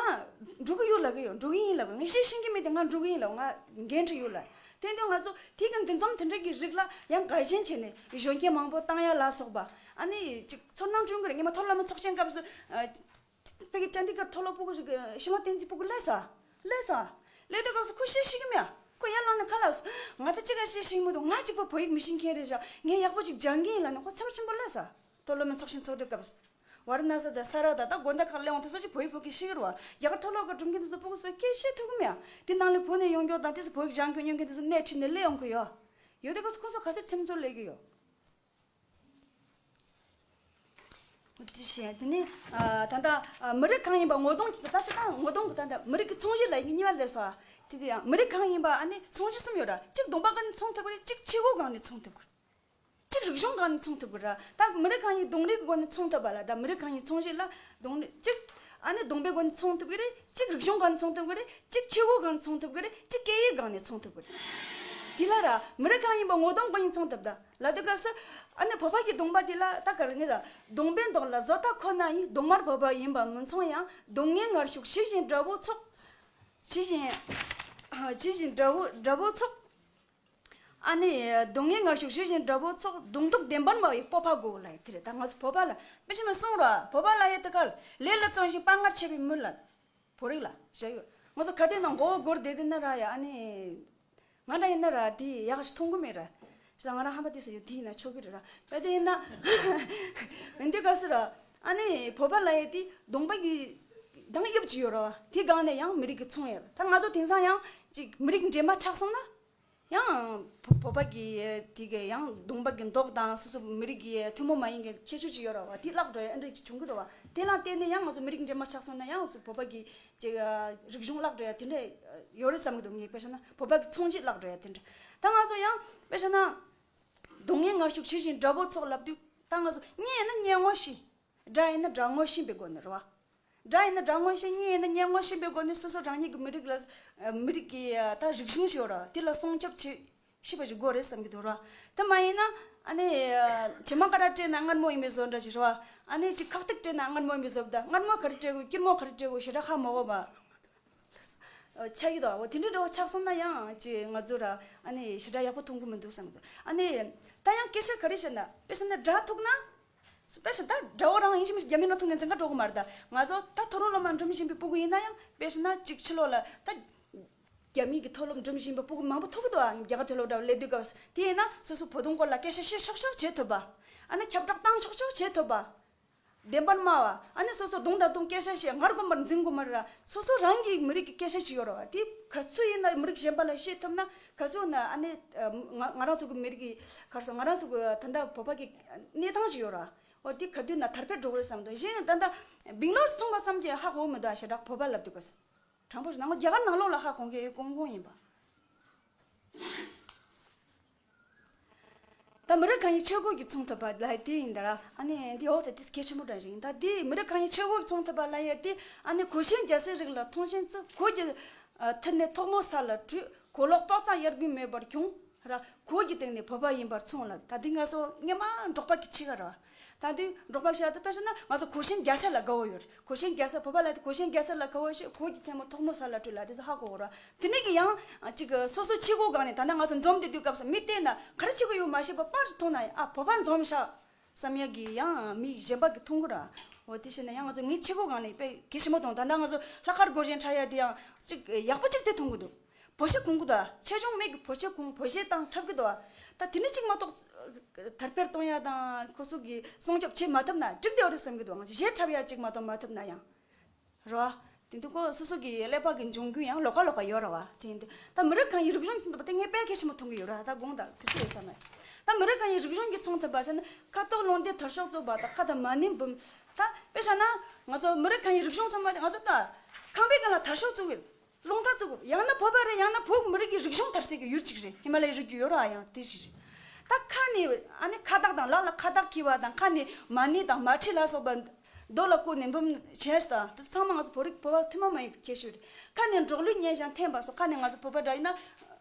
འགྲོ་གི་ཡོད་ལབ་གི་ཡོད། འགྲོ་གི་ཡིན་ལབ་གི། ངས་བཤད་ཤེས་ཀྱི་མེད་དེ། ང་འགྲོ་གི་ཡིན་ལབ། ང་འགན་འཁྲི་ཡོད་ལབ། དེ་དུས་ང་ཚོ་དེ་གི་འདི་འཛོམས་དེ་འདྲ་གི་རིགས་ལ་ཡང་དགའ་ཞེན་བྱས་ནས་གཞོན་སྐྱེས་མང་པོ་བཏང་ཡ་ལ་སོགས་པ། ཨ་ནི་ཅིག་ཚོར་སྣང་བྱུང་གི་རེད། ངས་མ་མཐོ་སློབ་མའི་ཚོགས་ཆེན་སྐབས་སུ་ཨ་ཕ་གི་ཅན་དི་གར་མཐོ་སློབ་ཕྲུ་གུ་ཞིག་གི་ཤི་མ་བསྟན་འཛིན་ཕྲུ་གུ་སླེབས་ས། སླེབས་ས། སླེབས་དུས་སྐབས་སུ་ཁོ་བཤད་ཤེས་ཀྱི་མེད། ཁོ་ཡར་ལངས་ནས་ཁ་ལ་ང་ད་ཅི་ག་བཤད་ཤེས་མི་འདུག་ང་གཅིག་པོ་བོད་ཡིག་མི་ཤེས་མཁན་རེད་ཤག་ངས་ཡག་པོ་ཅིག་སྦྱང་གི་ཡིན་ལབ་ནས་ཁོ་ཚེམ་ཆེན་པོ་སླེབས་ས། མཐོ་སློབ་མའི་ཚོགས་ཆེན་ཚོགས་དུས་སྐབས་སུ། ཝཱ་ར་ཎ་སི་དང་ས་ར་དང་ད་དགོན་སྡེ་ཁག་སླེབས་འོང་དུས་སུ་ཅིག་བོད་ཡིག་ཕ་གི་ཤེས་ཀྱི་རེད་བ། རྒྱ་གར་མཐོ་སློབ་ཁག་འགྲིམ་མཁན་དེ་ཚོ་ཕྲུ་གུ་ཚོས་སྐད་བཤད་ཐུབ་ཀྱི་མེད་ཨ། དེ་ནང་ལ་བོད་ནས་ཡོང་མཁན་དང་དེ་ཚོ་བོད་ཡིག་སྦྱང་མཁན་ཡོང་མཁན་དེ་ཚོ་སྣེ་ཁྲིད་ནས་སླེབས་ཡོང་གི་ཡོད། ཡོད་དུས་སྐབས་སུ་ཁོ་ཚོ་ག་ཚོད་ཚེམ་ཚོར་སླེབས་ཀྱི་ཡོད། འོ་དེ་བྱས་དེ་ནས་ཨ་ད་ལྟ་ཨ་མི་རིགས་གང་ཡིན་པ་ངོ་གདོང་གི་ད་ཆ་ད་ངོ་གདོང་གི་ད་ལྟ་མི་རིགས་ཀྱི་མཚོན་བྱེད་ལབ་ཡག་གཉིས་པ་སླེབས་སོང་ཨ། དེ་དེ་ཡང་མི་རིགས་གང་ཡིན་པ་ཨ་ནི་མཚོན་བྱེད་གསུམ་ཡོད་ར། གཅིག་གདོང་པ་སྒང་ནས་མཚོན་ཐུབ་ཀྱི་རེད། གཅིག་ཆས་གོས་སྒང་ནས་མཚོན་ཐུབ་ཀྱི་རེད། གཅིག་རིག་གཞུང་སྒང་ནས་མཚོན་ཐུབ་ཀྱི་ར། ད་མི་རིགས་གང་ཡིན་གདོང་རིས་ཀྱི་སྒོ་ནས་མཚོན་ཐུབ་པ་ལ། ད་མི་རིགས་གང་ཡིན་མཚོན་བྱེད་ལ་གདོང་རིས་གཅིག་ཨ་ནི་གདོང་པའི་སྒོ་ནས་མཚོན་ཐུབ་ཀྱི་རེད། གཅིག་རིག་གཞུང་སྒང་ནས་མཚོན་ཐུབ་ཀྱི་རེད། གཅིག་ཆས་གོས་སྒང་ནས་མཚོན་ཐུབ་ཀྱི་རེད། གཅིག་སྐད་ཡིག་སྒང་ནས་མཚོན་ཐུབ་ཀྱི་རེད། དེ་ལ་ར་མི་རིགས་གང་ཡིན་པ་ངོ་གདོང་སྒང་ནས་མཚོན་ཐུབ་ད་ལབ་དུས་སྐབས་སུ། ཨ་ནི་བོད་པ་གི་གདོང་པ་དེ་ལ་ད་ག་རེ་ངེས་ད། གདོང་པའི་མདོག་ལ་བཟོ་ལྟ་ཁོ་ན་ཡིན། གདོང་དམར་བོད་པ་ཡིན་པ་མི་མཚུངས་ཡང་། གདོང་ལྔའི་ངར་ཤུགས་ཇི་བཞིན་དགྲ་བོ་ཚོགས། ཇི་བཞིན་ཇི་བཞིན་དགྲ་བོ་དགྲ་བོ་ཚོགས། ཨ་ནི་གདོང་ལྔའི་ངར་ཤུགས་ཇི་བཞིན་དགྲ་བོ་ཚོགས། གདོང་སྟོབས་ལྡན་པར་སྨྲ་བའི་སྤོབས་པ་དགོས་ལབ་ཡ་དེ་རེད། ད་ང་ཚོ་བོད་པ་ལ་དཔེ་ཆ་ནས་གསུངས་ར། བོད་པ་ལབ་ཡ་དེ་ག་ལས་ལ་བརྩོན་ཞིང་དཔའ་ངར་ཆེ་བའི་མི་ལ། བོད་རིགས་ལ་བྱ་ཡོད། ང་ཚོ་ག་དུས་ནང་མགོ་བོ་སྒུར་བསྡད་དུས་ན་ར་ཡ། ཨ་ནི་ང་འདྲ་ཡིན་ན་ར་དེ་ཡག་ཞིག་མཐོང་གི་མེད་ར། ཞེ་ད་ང་རང་ཧམ་པ་དེ་ས་ཡོད་དེ་ཡིན་ན་ཆོག་གི་རེད་ར། དཔེ་དེ་ཡིན་ན་འདི་ག་ཟེར་ར། ཨ་ནི་བོད་པ་ལབ་ཡ་དེ་གདོང་པ་གི་གདངས་དབྱིབས་ཅིག་ཡོད་ར་བ། དེ་སྒང་ནས་ཡང་མི་རིགས་ཀྱི་མཚོན་ཡ་ར། ད་ང་ཚོ་དེང་སང་ཡང་ཅིག་མི་རིགས་འདྲེས་མ་ཆགས་སོང་ན། ཡང་བོ་བོད་པ་གི་དེ་གི་ཡང་གདོང་པ་གི་མདོག་དང་སོ་སོ་མི་རིགས་ཀྱི་ཐུན་མོང་མ་ཡིན་གྱི་ཁྱད་ཆོས་ཅིག་ཡོད་ར་བ། དེ་བརླག་འགྲོ་ཡ་ཨ་འདྲ་ཅིག་བྱུང་གི་འདུག་བ། དེ་ལ་བརྟེན་ནས་ཡང་ང་ཚོ་མི་རིགས་འདྲེས་མ་ཆགས་སོང་ན་ཡང་སོ་བོད་པ་གི་ཅིག་རིག་གཞུང་བརླག་འགྲོ་ཡ་དེ་འདྲ་ཡོད་རེད་བསམ་གི་འདུག་ངས་དཔེ་བཞག་ན་བོད་པ་གི་མཚོན་བྱེད་བརླག་འགྲོ་ཡ་དེ་འདྲ། ད་ང་ཚོ་ཡང་དཔེ་བཞག་ན་གདོང་ལྔའི་ངར་ཤུགས་ཇི་བཞིན་དགྲ་བོ་ཚོགས་ལབ་དུས། ད་ང་ཚོ་གཉེན་ཡིན་ན་གཉེན་ངོ་ཤེས། དགྲ་ཡིན་ན་དགྲ་ངོ་ཤེས་པའི་སྒོ་ནས་རེད་བ། དགྲ་ཡིན་ན་དགྲ་ངོ་ཤེས། གཉེན་ཡིན་ན་གཉེན་ངོ་ཤེས་པའི་སྒོ་ནས་སོ་སོ་རང་ཉིད་ཀྱི་མི་རིགས་ལ། མི་རིགས་ཀྱི་ད་རིག་གཞུང་ཞིག་ཡོད་ར། དེ་ལ་སྲུང་སྐྱོབ་བྱེད་ཤེས་པ་ཞིག་དགོས་རེད་བསམ་གྱི་འདུག་ར། དེ་མ་ཡིན་ན་ཨ་ནི་བྱེ་མ་ཀ་ར་སྤྲད་ན་མངར་མོ་ཡིན་པའི་བཟོ་འདྲ་ཞིག་རེད་བ། ཨ་ནི་ཅིག་ཁག་ཐེག་སྤྲད་ན་མངར་མོ་ཡིན་པའི་བཟོ་འདྲ། མངར་མོ་ག་རེ་སྤྲད་དགོས། སྐྱུར་མོ་ག་རེ་སྤྲད་དགོས་ཞེ་དྲག་ཧ་མ་གོ་བ། ཆགས་ཀྱི་འདུག་འོ་དེ་འདྲ་འདྲ་བོ་ཆགས་སོང་ན་ཡང་ཅིག་ང་ཚོ་ར་ཨ་ནི་ཞེ་དྲག་ཡག་པོ་མཐོང་གི་མི་འདུག་བསམ་གྱི་འདུག་ཨ་ནི་ད་ཡང་སྐད་ཆ་ག་རེ་བཤད་ན་དཔེ་བཤད་ན་དགྲ་ཐུག་ན། དཔེ་བཤད་ན་ད་དགྲ་བོ་རང་ཡིན་གཅིག་མིན་གཅིག་རྒྱ་མི་ནང་ཐུག་ནས་འཛིང་ག་འགྲོ་གི་མ་རེད། ད་ང་ཚོ་ད་མཐོ་རིམ་སློབ་མ་འགྲིམ་བཞིན་པའི་ཕྲུ་གུ་ཡིན་ན་ཡང་དཔེ་བཤད་ན་གཅིག་ཕྱི་ལོགས་ལ་ད་རྒྱ་མི་གི་མཐོ་སློབ་འགྲིམ་བཞིན་པའི་ཕྲུ་གུ་མང་པོ་ཐུག་གི་འདུག་ཨ། རྒྱ་གར་མཐོ་སློབ་འདྲ་བོ་སླེབས་དུས་སྐབས་དེ་ཡིན་ན་སོ་སོ་བོད་དོན་སྐོར་ལ་སྐད་ཆ་བཤད་ཆོག་ཆོག་བྱེད་ཐུབ་པ། ཨ་ནི་ཁྱབ་བསྒྲགས་བཏང་ཆོག་ཆོག་བྱེད་ཐུབ་པ། བདེན་པར་སྨྲ་བ། ཨ་ནི་སོ་སོ་གདོང་དང་གདོང་སྐད་ཆ་བཤད། ངར་དགོན་པར་འཛིང་དགོས་མ་རེད་ར། སོ་སོ་རང་གི་མི་རིགས་ཀྱི་སྐད་ཆ་ཞིག་ཡོད་ར་བ། དེ་ག་ཚོད་ཡིན་ན་མི་རིགས་གཞན་པ་ལ་བཤད་ཐུབ་ན་ག་ཚོད་ན་ཨ་ནི་ང་ང་རང་ཚོ་གི་མི་རིགས་ཀྱི་ག་རེ་ཟེར། ང་རང་ཚོ་གི་ད་ལྟ་བོད་པ་གི་གནས་སྟངས་ཞིག་ཡོད་ར། འོ་དེ་ག་དུས་ན་དར་སྤེལ་འགྲོ་གི་རེད་བསམ་འདུག་གཞན་ད་ལྟ་བིང་ལོར་སོང་བ་བསམ་གྱི་ཧ་གོ་མི་འདུག་ཞེ་དྲག་བོད་པ་ལབ་དུས་ག་ས་དྲང་པོ་ཞིག་ནང་རྒྱ་གར་ནང་ལོགས་ལ་ཧ་གོ་མཁན་ཡོད་ཀོང་ཀོང་ཡིན་པ། ད་མི་རིགས་གང་ཡིན་ཆས་གོས་ཀྱིས་མཚོན་ཐུབ་པ་ལབ་དེ་ཡིན་ད་ར། ཨ་ནི་འདི་འོག་ཏུ་དེ་གལ་ཆེན་པོ་འདྲ་ཞིག་ཡིན། ད་དེ་མི་རིགས་གང་ཡིན་ཆས་གོས་ཀྱིས་མཚོན་ཐུབ་པ་ལབ་ཡ་དེ་ཨ་ནི་གོས་ཆེན་རྒྱལ་སྲས་རིགས་ལ་མཐོང་ཆེན་བརྩི། གོས་ཀྱི་ཨ་མཐིལ་ནས་ཐོག་མོ་ས་ལ་བྲུས། གོས་ལོག་དཔག་ཙམ་གཡར་དགོས་མེད་པར་གྱོན་ར། གོས་ཀྱི་སྟེང་ནས་བོད་པ་ཡིན་པར་མཚོན་ལ། ད་དེ་ང་ཚོ་སྔོན་མ་འབྲོག་པ་གི་ཆས་ཀ་ར། ད་དུས་འབྲོག་པ་ཤ་དེ་དཔེ་བཞག་ན་ང་ཚོ་གོས་ཆེན་རྒྱལ་སྲས་ལ་དགའ་བོ་ཡོད་རེད། གོས་ཆེན་རྒྱལ་སྲས་བོད་པ་ལ་དེ་གོས་ཆེན་རྒྱལ་སྲས་ལ་དགའ་བོ་ཞིག་གོས་ཀྱི་ཐལ་མོ་ཐོག་མོ་ས་ལ་བྲུས་ལ་དེ་ཚོ་ཧ་གོ་གོ་ར། དེ་ནས་ཀྱི་ཡང་ཅིག་སོ་སོ་ཆས་གོས་སྒང་ནས་ད་ལྟ་ང་ཚོ་འཛོམས་བསྡད་དུས་སྐབས་སུ་མི་བལྟས་ན་ག་རེ་ཆས་གོས་ཡོད་མ་ཤེས་པ་པར་ཅིག་མཐོང་ན་ཡང་ཨ་བོད་པ་འཛོམས་ཤག་བསམ་ཡ་གི་ཡང་མི་གཞན་པ་གི་མཐོང་གི་ར། འོ་དེ་བྱས་ན་ཡང་ང་ཚོ་ངའི་ཆས་གོས་སྒང་ནས་དཔེ་གལ་ཆེན་པོ་མཐོང་། ད་ལྟ་ང་ཚོ་ལྷག་དཀར་སྒོར་གཞས་འཁྲབ་ཡ་དེ་ཡང་ཅིག་ཡག་པོ་ཅིག་དེ་མཐོང་གི་འདུག་པོ་ཤེ་གོན་གི་འདུག་ཆེ་ཆུང་མེད་གི་པོ་ཤེ་གོན་པོ་ཤེ་བཏང་འཁྲབ་གི་འདུག་ད་དེ་ནི་གཅིག་མ་གཏོགས་དར་སྤེལ་གཏོང་ཡ་དང་ཁོ་ཚོ་གི་སྲུང་སྐྱོབ་བྱེད་མ་ཐུབ་ན་འགྲིག་བསྡད་ཡོད་རེད་བསམ་གི་འདུག་གཞས་འཁྲབ་ཡ་གཅིག་མ་གཏོགས་མ་ཐུབ་ན་ཡང་། རེད་བ། དེ་འདུག་གོ་སོ་སོ་གི་ཀླད་པ་གི་འབྱུང་རྒྱུ་ཡང་ལོགས་ཀ་ལོགས་ཀ་ཡོད་རེད་བ། དེ་འདུག་ད་མི་རབས་གང་ཡིན་རིག་གཞུང་ཚོ་འདུག་པ་དེ་ངས་དཔེ་གལ་ཆེན་པོ་མཐོང་གི་ཡོད་རེད། ད་དགོངས་དག་དུས་ཚོད་ཡོད་ས་མ་རེད། ད་མི་རབས་གང་ཡིན་རིག་གཞུང་གི་མཚོན་ཐུབ་པ་བྱས་ན་ཁ་དོག་ལུང་བསྟན་དར་ལྕོག་བཙུགས་པ་དང་ཁ་དང་མ་ཎི་འབུམ། ད་དཔེ་བཞག་ན་ང་ཚོ་མི་རབས་གང་ཡིན་རིག་གཞུང་ཚང་མ་ང་ཚོ་ད་ཁང་པའི་སྒང་ལ་དར་ལྕོག་བཙུགས་ཡོད། རླུང་རྟ་བཙུགས། ཡང་ན་བོད་པ་རེད། ཡང་ན་བོད་མི་རིགས་ཀྱི་རིག་གཞུང་དར་སའི་གི་ཡུལ་གཅིག་རེད། ཧི་མ་ལ་ཡའི་རི་རྒྱུད་ཡོད་ར། ཡང་དེ་ཞིག་རེད། ད་ཁ་ནས་ཨ་ནི་ཁ་བཏགས་དང་ལག་ལ་ཁ་བཏགས་འཁྱེར་བ་དང་ཁ་ནས་མ་ཎི་དང་མལ་ཁྲི་ལ་སོགས་པ་རྡོ་ལ་བརྐོས་ནས་འབུམ་བྱས་ད་དེ་ཚང་མ་ང་ཚོ་བོད་རིགས་བོད་པ་ཐུན་མོང་མ་ཡིན་པའི་ཁྱད་ཆོས་རེད། ཁ་ནས་འབྲོག་གླུ་སྙན་ཞིང་འཐེན་པ་སོགས་ཁ་ནས་ང་ཚོ་བོད་པ་འདྲ་ཡིན་ན་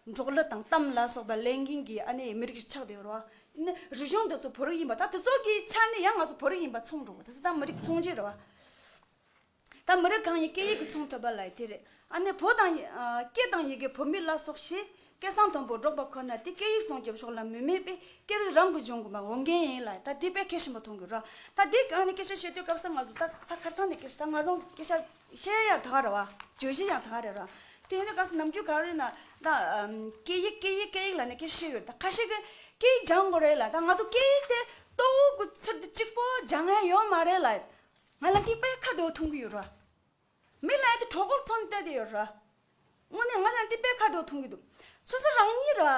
འབྲོག་གླུ་དང་གཏམ་ལ་སོགས་པ་ལེན་མཁན་གྱི་ཨ་ནི་མི་རིགས་ཤིག་ཆགས་བསྡད་ཡོད་ར། དེ་ནས་རིག་གཞུང་འདི་ཚོ་བོད་རིགས་ཡིན་པ་ད་དེ་ཚོ་གི་ཆ་ནས་ཡང་ང་ཚོ་བོད་རིགས་ཡིན་པ་མཚོན་འགྲོ་བ། དེ་ཚོ་ད་མི་རིགས་མཚོན་བྱེད་རེད་བ། ད་མི་རིགས་གང་ཡིན་སྐད་ཡིག་གི་མཚུངས་ཐུབ་པ་ལ་དེ་རེད། ཨ་ནི་བོད་དང་ཡི་ཨ་སྐད་དང་ཡི་གེ་བོད་མི་ལ་སོགས་ཞེས། སྐད་གསང་མཐོན་པོ་སྒྲོག་པ་ཁོ་ན་དེ། སྐད་ཡིག་སྲུང་སྐྱོབ་ཕྱོགས་ལ་མུ་མེད་པའི། སྐད་རིགས་རང་གི་གཞུང་གི་མ་འོས་འགན་ཡིན་ལ། ད་དེ་དཔེ་གལ་ཆེན་པོ་མཐོང་གི་ར། ད་དེ་གང་ནས་སྐད་ཆ་བཤད་དུས་སྐབས་སུ་ང་ཚོ་ད་ས་ཁར་སང་ནས་སྐད་ཆ་ད་ང་ཚོ་སྐད་ཆ་བཤད་ཡ་ད་ག་རེད་བ། བརྗོད་གཞི་ཡང་ད་ག་རེད་ར། དེ་ཡིན་དུས་སྐབས་སུ་ནམ་རྒྱུན་ག་རེ་ན་ད་སྐད་ཡིག་སྐད་ཡིག་སྐད་ཡིག་ལ་ནས་སྐད་ཆ་བཤད་ཡོད། ད་ཁ་ཤས་ཀྱིས་སྐད་ཡིག་སྦྱང་དགོས་རེད་ལ། ད་ང་ཚོ་སྐད་ཡིག་དེ་ལྟོ་གོས་ཀྱི་ཚུལ་དེ་གཅིག་པོ་སྦྱང་ཡ་ཡོད་མ་རེད་ལ། ང་ལ་འདི་དཔེ་ཁ་བདེ་བོ་མཐོང་གི་ཡོད་ར། མི་ལ་ཡ་དེ་གྲོད་ཁོག་ཚོན་བལྟས་ཏེ་ཡོད་ར། དངོས་གནས་ང་ལ་འདི་དཔེ་ཁ་བདེ་བོ་མཐོང་གི་འདུག། སོ་སོ་རང་ཉིད་ར།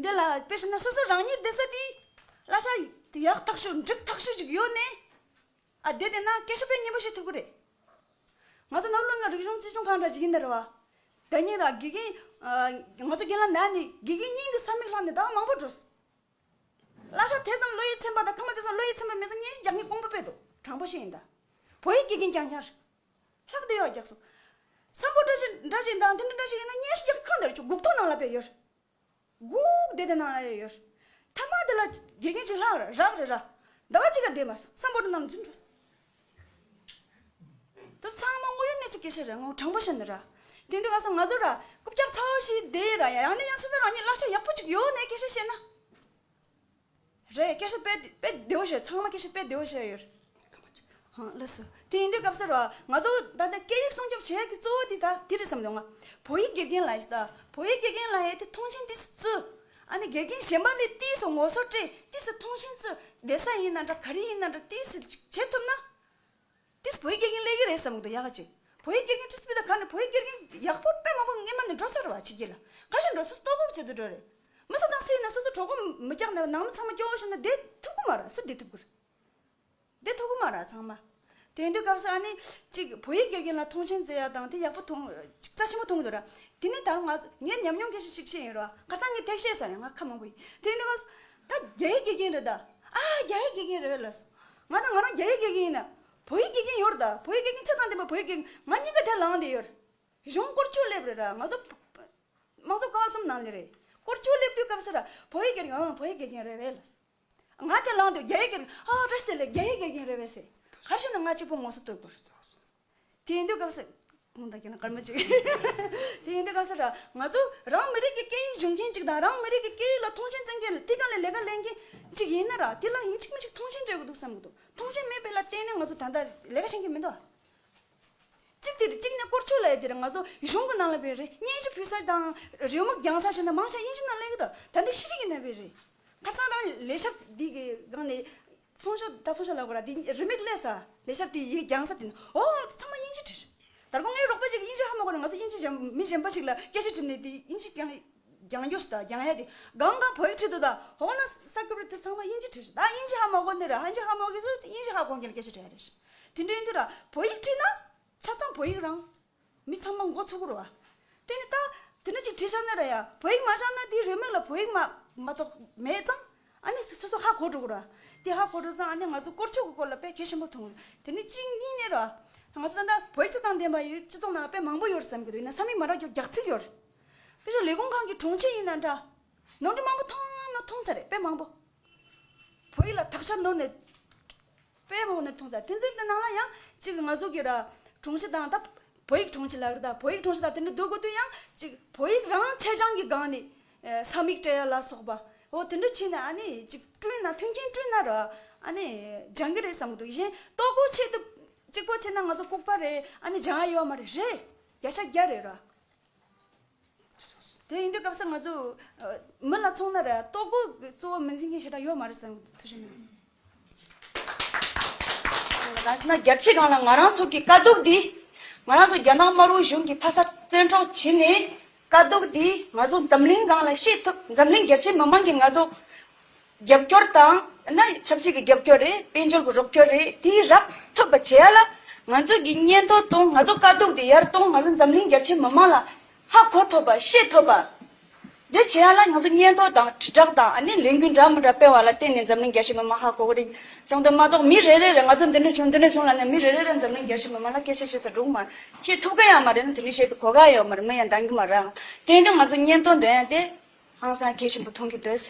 འདི་ལ་དཔེ་བཞག་ན་སོ་སོ་རང་ཉིད་བསྡད་ས་དེ་གླ་ཆ་ཡག་ཐག་ཆོད་འགྲིག་ཐག་ཆོད་ཅིག་ཡོད་ནས། ཨ་བསྡད་བསྡད་ན་སྐད་ཆ་དཔེ་སྙན་པོ་བཤད་ཐུབ་ཀྱི་རེད། ང་ཚོ་ནོར་ལུང་ང་རིག་གཞུང་རྩིས་སྐྱོང་ཁང་འདྲ་ཞིག་ཡིན་ད་ར་བ། ད་ཉིན་ར་དགེ་རྒན་ཨ་ང་ཚོ་རྒན་ལགས་ན་ནས་དགེ་རྒན་གཉིས་ཀྱི་ས་མིག་ལྷག་ནས་ཟླ་བ་མང་པོ་འགྲོ་སོང་། གླ་ཆ་དེ་ཙམ་བློ་ཡིད་ཚིམ་པ་དང་ཁ་མ་དེ་ཙམ་བློ་ཡིད་ཚིམ་པ་མེད་ཙང་སྙན་ཞུ་རྒྱག་མཁན་དཀོན་པོ་དཔེ་འདུག། དྲང་པོ་བཤད་ཡིན་ད། བོད་ཡིག་དགེ་རྒན་རྐྱང་རྐྱང་རེད། ལྷག་བསྡད་ཡོད་རྒྱག་སོང་། སམ་བྷོ་ཊ་ཞིག་འདྲ་ཞིག་དང་དེ་འདྲ་འདྲ་ཞིག་ཡིན་ན་སྙན་ཞུ་རྒྱག་གི་ཁང་དེར་ཆུ་སྒུག་ཐོག་ནང་ལ་དཔེ་ཡོད། སྒུག་བསྡད་དེ་ནང་ལ་ཡོད། མཐའ་མ་དེ་ལ་དགེ་རྒན་ཅིག་ལྷག་རག་རེད་ར། ཟླ་བ་གཅིག་ལ་བསྡད་མ་སོང་། སམ་བྷོ་ཊ་ནང་ལ་འཛུལ་འགྲོ་སོང་། དེ་ཚང་མ་དངོས་ཡོད་གནས་ཚུལ་སྐད་ཆ་རེད། ངོ་། དྲང་པོ་བཤད་ན་ར། དེ་འདུག་ག་ས་ང་ཚོ་ར་རྐུབ་བཀྱག་ཚ་བོ་ཞིག་བསྡད་ར། ཡང་ནས་ཡང་སོ་སོ་རང་ཉིད་གླ་ཆ་ཡག་པོ་ཅིག་ཡོད་ནས་སྐད་ཆ་བཤད་ན། རེད། སྐད་ཆ་དཔེ་དཔེ་བདེ་བོ་བཤད། ཚང་མ་སྐད་ཆ་དཔེ་བདེ་བོ་བཤད་ཡོད། ཧང་ལགས་སོ། དེ་ཡིན་དུས་སྐབས་སུ་ར་ང་ཚོ་ད་ལྟ་སྐད་ཡིག་སྲུང་སྐྱོབ་བྱེད་ཡག་གི་གཙོ་བོ་དེ་ད་དེ་རེད་བསམ་འདུག་ང་། བོད་ཡིག་དགེ་རྒན་ལ་ཡིན་ད། བོད་ཡིག་དགེ་རྒན་ལ་ཡིན་དེ་མཐོང་ཆེན་ཏིས་བརྩི། ཨ་ནི་དགེ་རྒན་གཞན་པ་ལས་ཏིས་སུ་ངོ་སོ་སྤྲད། ཏིས་སུ་མཐོང་ཆེན་བརྩི། བསྡད་ས་ཡིན་ན་འདྲ་ག་རེ་ཡིན་ན་འདྲ་ཏིས་སུ་ཅིག་བྱེད་ཐུབ་ན། ཏིས་བོད་ཡིག་དགེ་རྒན་སླེབས་ཀྱི་རེད་བསམ་གི་འདུག་ཡག་ག་ཅིག། བོད་ཡིག་དགེ་རྒན་ཏིས་པི་ད་ག་ནས་བོད་ཡིག་དགེ་རྒན་ཡག་པོ་དཔེ་མང་པོ་སྔོན་མ་ནས་འགྲོ་ས་རེད་བ། ཕྱི་རྒྱལ་ལ་ག་རེ་འགྲོ་སོ་སོ་ལྟོ་གོས་བྱེད་དུ་འགྲོ་རེད། མི་ས་དང་སེ་ཡིན་ན་སོ་སོ་གྲོད་ཁོག་མི་རྒྱག་ན་ནང་མི་ཚང་མ་སྐྱོ་བོ་བྱས་ན་བསྡད་ཐུབ་གི་མ་རེད། སུ་བསྡད་ཐུབ་གི་རེད། བསྡད་ཐུབ་གི་མ་རེད་ཚང་མ། དེ་ཡིན་དུས་སྐབས་སུ་ཨ་ནི་ཅིག་བོད་ཡིག་དགེ་རྒན་ལ་མཐོང་ཆེན་བརྩི་ཡ་དང་དེ་ཡག་པོ་མཐོང་ཅིག་རྩ་ཆེན་པོ་མཐོང་གི་འདུག་ར། དེ་ནས་ད་ང་ངས་ཉམས་མྱོང་སྐད་ཆ་ཞིག་བཤད་ཡིན་ར། ཁ་སང་ངས་ཐེག་བཤད་ས་ཡང་ང་ཁ་མང་པོ་ཡིན། དེ་ཡིན་དུས་སྐབས་སུ་ད་རྒྱ་ཡིག་དགེ་རྒན་རེད་ད། ཨ་རྒྱ་ཡིག་དགེ་རྒན་རེད་བས་ལ་སོ། ང་ད་ང་རང་རྒྱ་ཡིག་དགེ་རྒན་ཡིན་ན། བོད་ཡིག་དགེ་རྒན་ཡོད་རེད་ད། བོད་ཡིག་དགེ་རྒན་ཚད་དང་ལྡན་པ་བོད་ཡིག་དགེ་རྒན་ང་གཉིས་ཀ་དེ་ལངས་བསྡད་ཡོད་རེད། གཞུང་བཀོལ་སྤྱོད་སླེབས་རེད་ར། ང་ཚོ་དམངས་གཙོ་ཀ་བ་གསུམ་ནང་ནས་རེད། བཀོལ་སྤྱོད་སླེབས་དུས་སྐབས་སུ་ར་བོད་ཡིག་དགེ་རྒན། ཨང་། བོད་ཡིག་དགེ་རྒན་རེད་བས་ལ། ང་དེ་ལངས་དུས་རྒྱ་ཡིག་དགེ་རྒན། ཨ་བཀྲ་ཤིས་བདེ་ལེགས། རྒྱ་ཡིག་དགེ་རྒན་རེད་བས་ཟེར། ག་རེ་བྱས་ན་ང་གཅིག་པོ་ངོ་སོ་བསྟོད་དགོས། དེ་ཡིན་དུས་སྐབས་སུ། ཁོང་དང་ཁྱེད་རང་སྐར་མ་གཅིག། དེ་ཡིན་དུས་སྐབས་སུ་ར་ང་ཚོ་རང་མི་རིགས་ཀྱི་སྐད་ཡིག་སྦྱོང་མཁན་གཅིག་དང་རང་མི་རིགས་ཀྱི་སྐད་ཡིག་ལ་མཐོང་ཆེན་བརྩི་མཁན་དེ་གང་ལས་ལས་ཀ་ལས་མཁན་གཅིག་ཡིན་ན་ར། དེ་ལ་ཡིན་གཅིག་མིན་གཅིག་མཐོང་ཆེན་སྤྲད་དགོས་འདུག་བསམ་གྱི་འདུག། མཐོང་ཆེན་མེད་པའི་ལ་བརྟེན་ནས་ང་ཚོ་ད་ལྟ་ལས་ཀ་བྱེད་མཁན་མི་འདུག། གཅིག་དེ་རེད། གཅིག་ནས་སྐོར་ཆོས་ལ་ཡ་དེ་རེད། ང་ཚོ་གཞུང་གི་ནང་ལ་བས་རེད། སྙན་ཞུ་ཕུལ་ས་དང་རེའུ་མིག་རྒྱང་ས་བྱས་ན་མང་ཆེ་དབྱིན་ཇི་ནང་སླེབས་ཀྱི་འདུག། ད་འདི་ཤེས་རིག་གི་ནང་བས་རེད། ཁ་སང་རང་ལས་ཤག་འདི་གི་སྒང་ནས་ཕོན་ཤོག་ད་ཕོན་ཤོག་ལབ་དགོས་ར། འདི་རེའུ་མིག་སླེབས་ས་ལས་ཤག་དེ་ཡི་གེ་རྒྱང་ས་དེ་ནི་ཨོ་ཚང་མ་དབྱིན་ཇི་བྲིས། ད་རུང་ངའི་རོགས་པ་ཅིག་དབྱིན་ཇི་ཧ་མ་གོ་ནས་ང་ཚོ་དབྱིན་ཇི་གཞན་མི་གཞན་པ་ཞིག་ལ་སྐད་ཆ་དྲིས་ནས་དེ་དབྱིན་ཇི་རྒྱང་རྒྱང་རྒྱོགས་ཤིག་ད་རྒྱང་ཡ་དེ་སྒང་སྒང་བོད་ཡིག་བྲིས་འདུག། ད་འོ་ན་གསར་འགོད་པ་དེ་ཚང་མ་དབྱིན་ཇི་བྲིས། ད་དབྱིན་ཇི་ཧ་མ་གོ་ནི་ར། ཧན་ཇི་ཧ་མ་གོ་གི་ཚོ་དབྱིན་ཇི་ཧ་གོ་མཁན་ལ་སྐད་ཆ་དྲིས་ཡ་རེད། དེ་འདྲ་ཡིན་དུས་ར་བོད་ཡིག་བྲིས་ན་ཆ་ཚང་བོད་ཡིག་རང་། མི་ཚང་མ་མགོ་ཚོས་ཀྱི་རེད་བ། དེ་ནི་ད་དེ་འདྲ་ཅིག་བྲིས་བཞག་ན་ར་ཡ། བོད་ཡིག་མ་བཞག་ན་དེའི་རེའུ་མིག་ལ་བོད་ཡིག་མ་མ་གཏོགས་མེད་ཙང་། ཨ་ནི་སོ་སོ་ཧ་གོ་འགྲོ་གི་རེད་བ། དེ་ཧ་གོ་འགྲོ་ཙང་ཨ་ནི་ང་ཚོ་སྐོར་ཆོས་ཀྱི་སྐོར་ལ་དཔེ་གལ་ཆེན་པོ་མཐོང་གི། དེ་ནི་གཅིག་གཉིས་ནས་ར། ང་ཚོ་ད་ལྟ་བོད་ཡིག་ཚད་དང་ལྡན་པ་ཡོད། སྤྱི་ཚོགས་ནང་ལ་དཔེ་མང་པོ་ཡོད་རེད་བསམ་གྱི་འདུག། ཡིན་ན་ས་མིག་མ་རག་རྒྱུ་རྒྱག་ཚིག་ཡོད་རེད། དཔེ་བཞག་ལས་ཁུངས་ཁང་གི་དྲུང་ཆེ་ཡིན་ན་འདྲ། ནོར་འཁྲུལ་མང་པོ་མཐོང་ན་མཐོང་ཚར་རེད། དཔེ་མང་པོ། བོད་ཡིག་ལ་དག་ཆ་ནོར་ནས་དཔེ་མང་པོ་ནས་མཐོང་ཚར། དེ་ཚོའི་ནང་ལ་ཡང་གཅིག་ང་ཚོ་གི་ར་དྲུང་ཆེ་དང་ད་བོད་ཡིག་དྲུང་ཆེ་ལབ་རེད། ད་བོད་ཡིག་དྲུང་ཆེ་དང་དེ་འདྲ་སྡོད་དགོས་དུས་ཡང་གཅིག་བོད་ཡིག་རང་ཆེད་སྦྱང་གི་སྒང་ནས་ས་མིག་སྤྲད་ཡ་ལ་སོགས་པ། འོ་དེ་འདྲ་བྱས་ན་ཨ་ནི་གཅིག་བསྐྲུན་ན་མཐུན་རྐྱེན་བསྐྲུན་ན་ར་ཨ་ནི་སྦྱང་གི་རེད་བསམ་གི་འདུག། གཞན་ལྟོ་གོས་ཆེད་དུ་གཅིག་པོ་བྱས་ན་ང་ཚོ་ལྐུགས་པ་རེད། ཨ་ནི་སྦྱང་ཡ་ཡོད་མ་རེད། རེད། བརྒྱ་ཆ་བརྒྱ་རེད་ར། དེ་ཡིན་དུས་སྐབས་སུ་ང་ཚོ་ཨ་མི་ལ་མཚོན་ན་ར་ལྟོ་གོས་ཀྱི་གཙོ་བོ་མི་འཛིན་མཁན་ཞེ་དྲག་ཡོད་མ་རེད་བསམ་གི་འདུག། ཐུགས་རྗེ་གནང་། ད་ན་རྒྱལ་སྤྱིའི་སྒང་ལ་ང་རང་ཚོ་གི་དཀའ་སྡུག་འདི། ང་རང་ཚོ་རྒྱ་ནག་དམར་པོའི་གཞུང་གིས་ཕ་ས་བཙན་འཕྲོག་བྱས་ནས་དཀའ་སྡུག་འདི་ང་ཚོ་འཛམ་གླིང་སྒང་ལ་བཤད་ཐུབ། འཛམ་གླིང་རྒྱལ་སྤྱིའི་མི་མང་གིས་ང་ཚོ་རྒྱབ་སྐྱོར་དང་ན་ཆབ་སྲིད་ཀྱི་རྒྱབ་སྐྱོར་རེད། དཔལ་འབྱོར་གྱི་རོགས་སྐྱོར་རེད། དེ་རག་ཐུབ་པ་བྱེད་ཡ་ལ་ང་ཚོ་གི་སྙན་ཐོ་གཏོང་། ང་ཚོ་དཀའ་སྡུག་དེ་ཡར་གཏོང་། ང་ཚོ་འཛམ་གླིང་རྒྱལ་སྤྱིའི་མི་མང་ལ་ཧ་གོ་ཐུབ་པ་ཤེས་ཐུབ་པ། འདི་བྱེད་ཡ་ལ་ང་ཚོ་སྙན་ཐོ་དང་དྲིལ་བསྒྲགས་དང་ཨ་ནི་ལས་འགུལ་འདྲ་མི་འདྲ་སྤེལ་བ་ལ་བརྟེན་ནས་འཛམ་གླིང་རྒྱལ་སྤྱིའི་མི་མང་ཧ་གོ་གི་རེད་བསམ་གི་འདུག་མ་གཏོགས་མི་རེ་རེ་རེ་ང་ཚོ་འདི་འདྲ་བྱུང་འདི་འདྲ་བྱུང་ལབ་ནས་མི་རེ་རེ་རེ་འཛམ་གླིང་རྒྱལ་སྤྱིའི་མི་མང་ལ་སྐད་ཆ་བཤད་ས་འགྲོ་གི་མ་རེད། བཤད་ཐུབ་ཀྱི་ཡང་མ་རེད། དེ་འདྲ་བཤད་པའི་གོ་སྐབས་ཡོད་མ་རེད། མི་ཡང་འདང་གི་མ་རེད། དེ་ཡིན་དུས་ང་ཚོ་སྙན་ཐོ་འདོན་ཡ་དེ་ཧང་སང་གལ་ཆེན་པོ་མཐོང་གི་འདུག།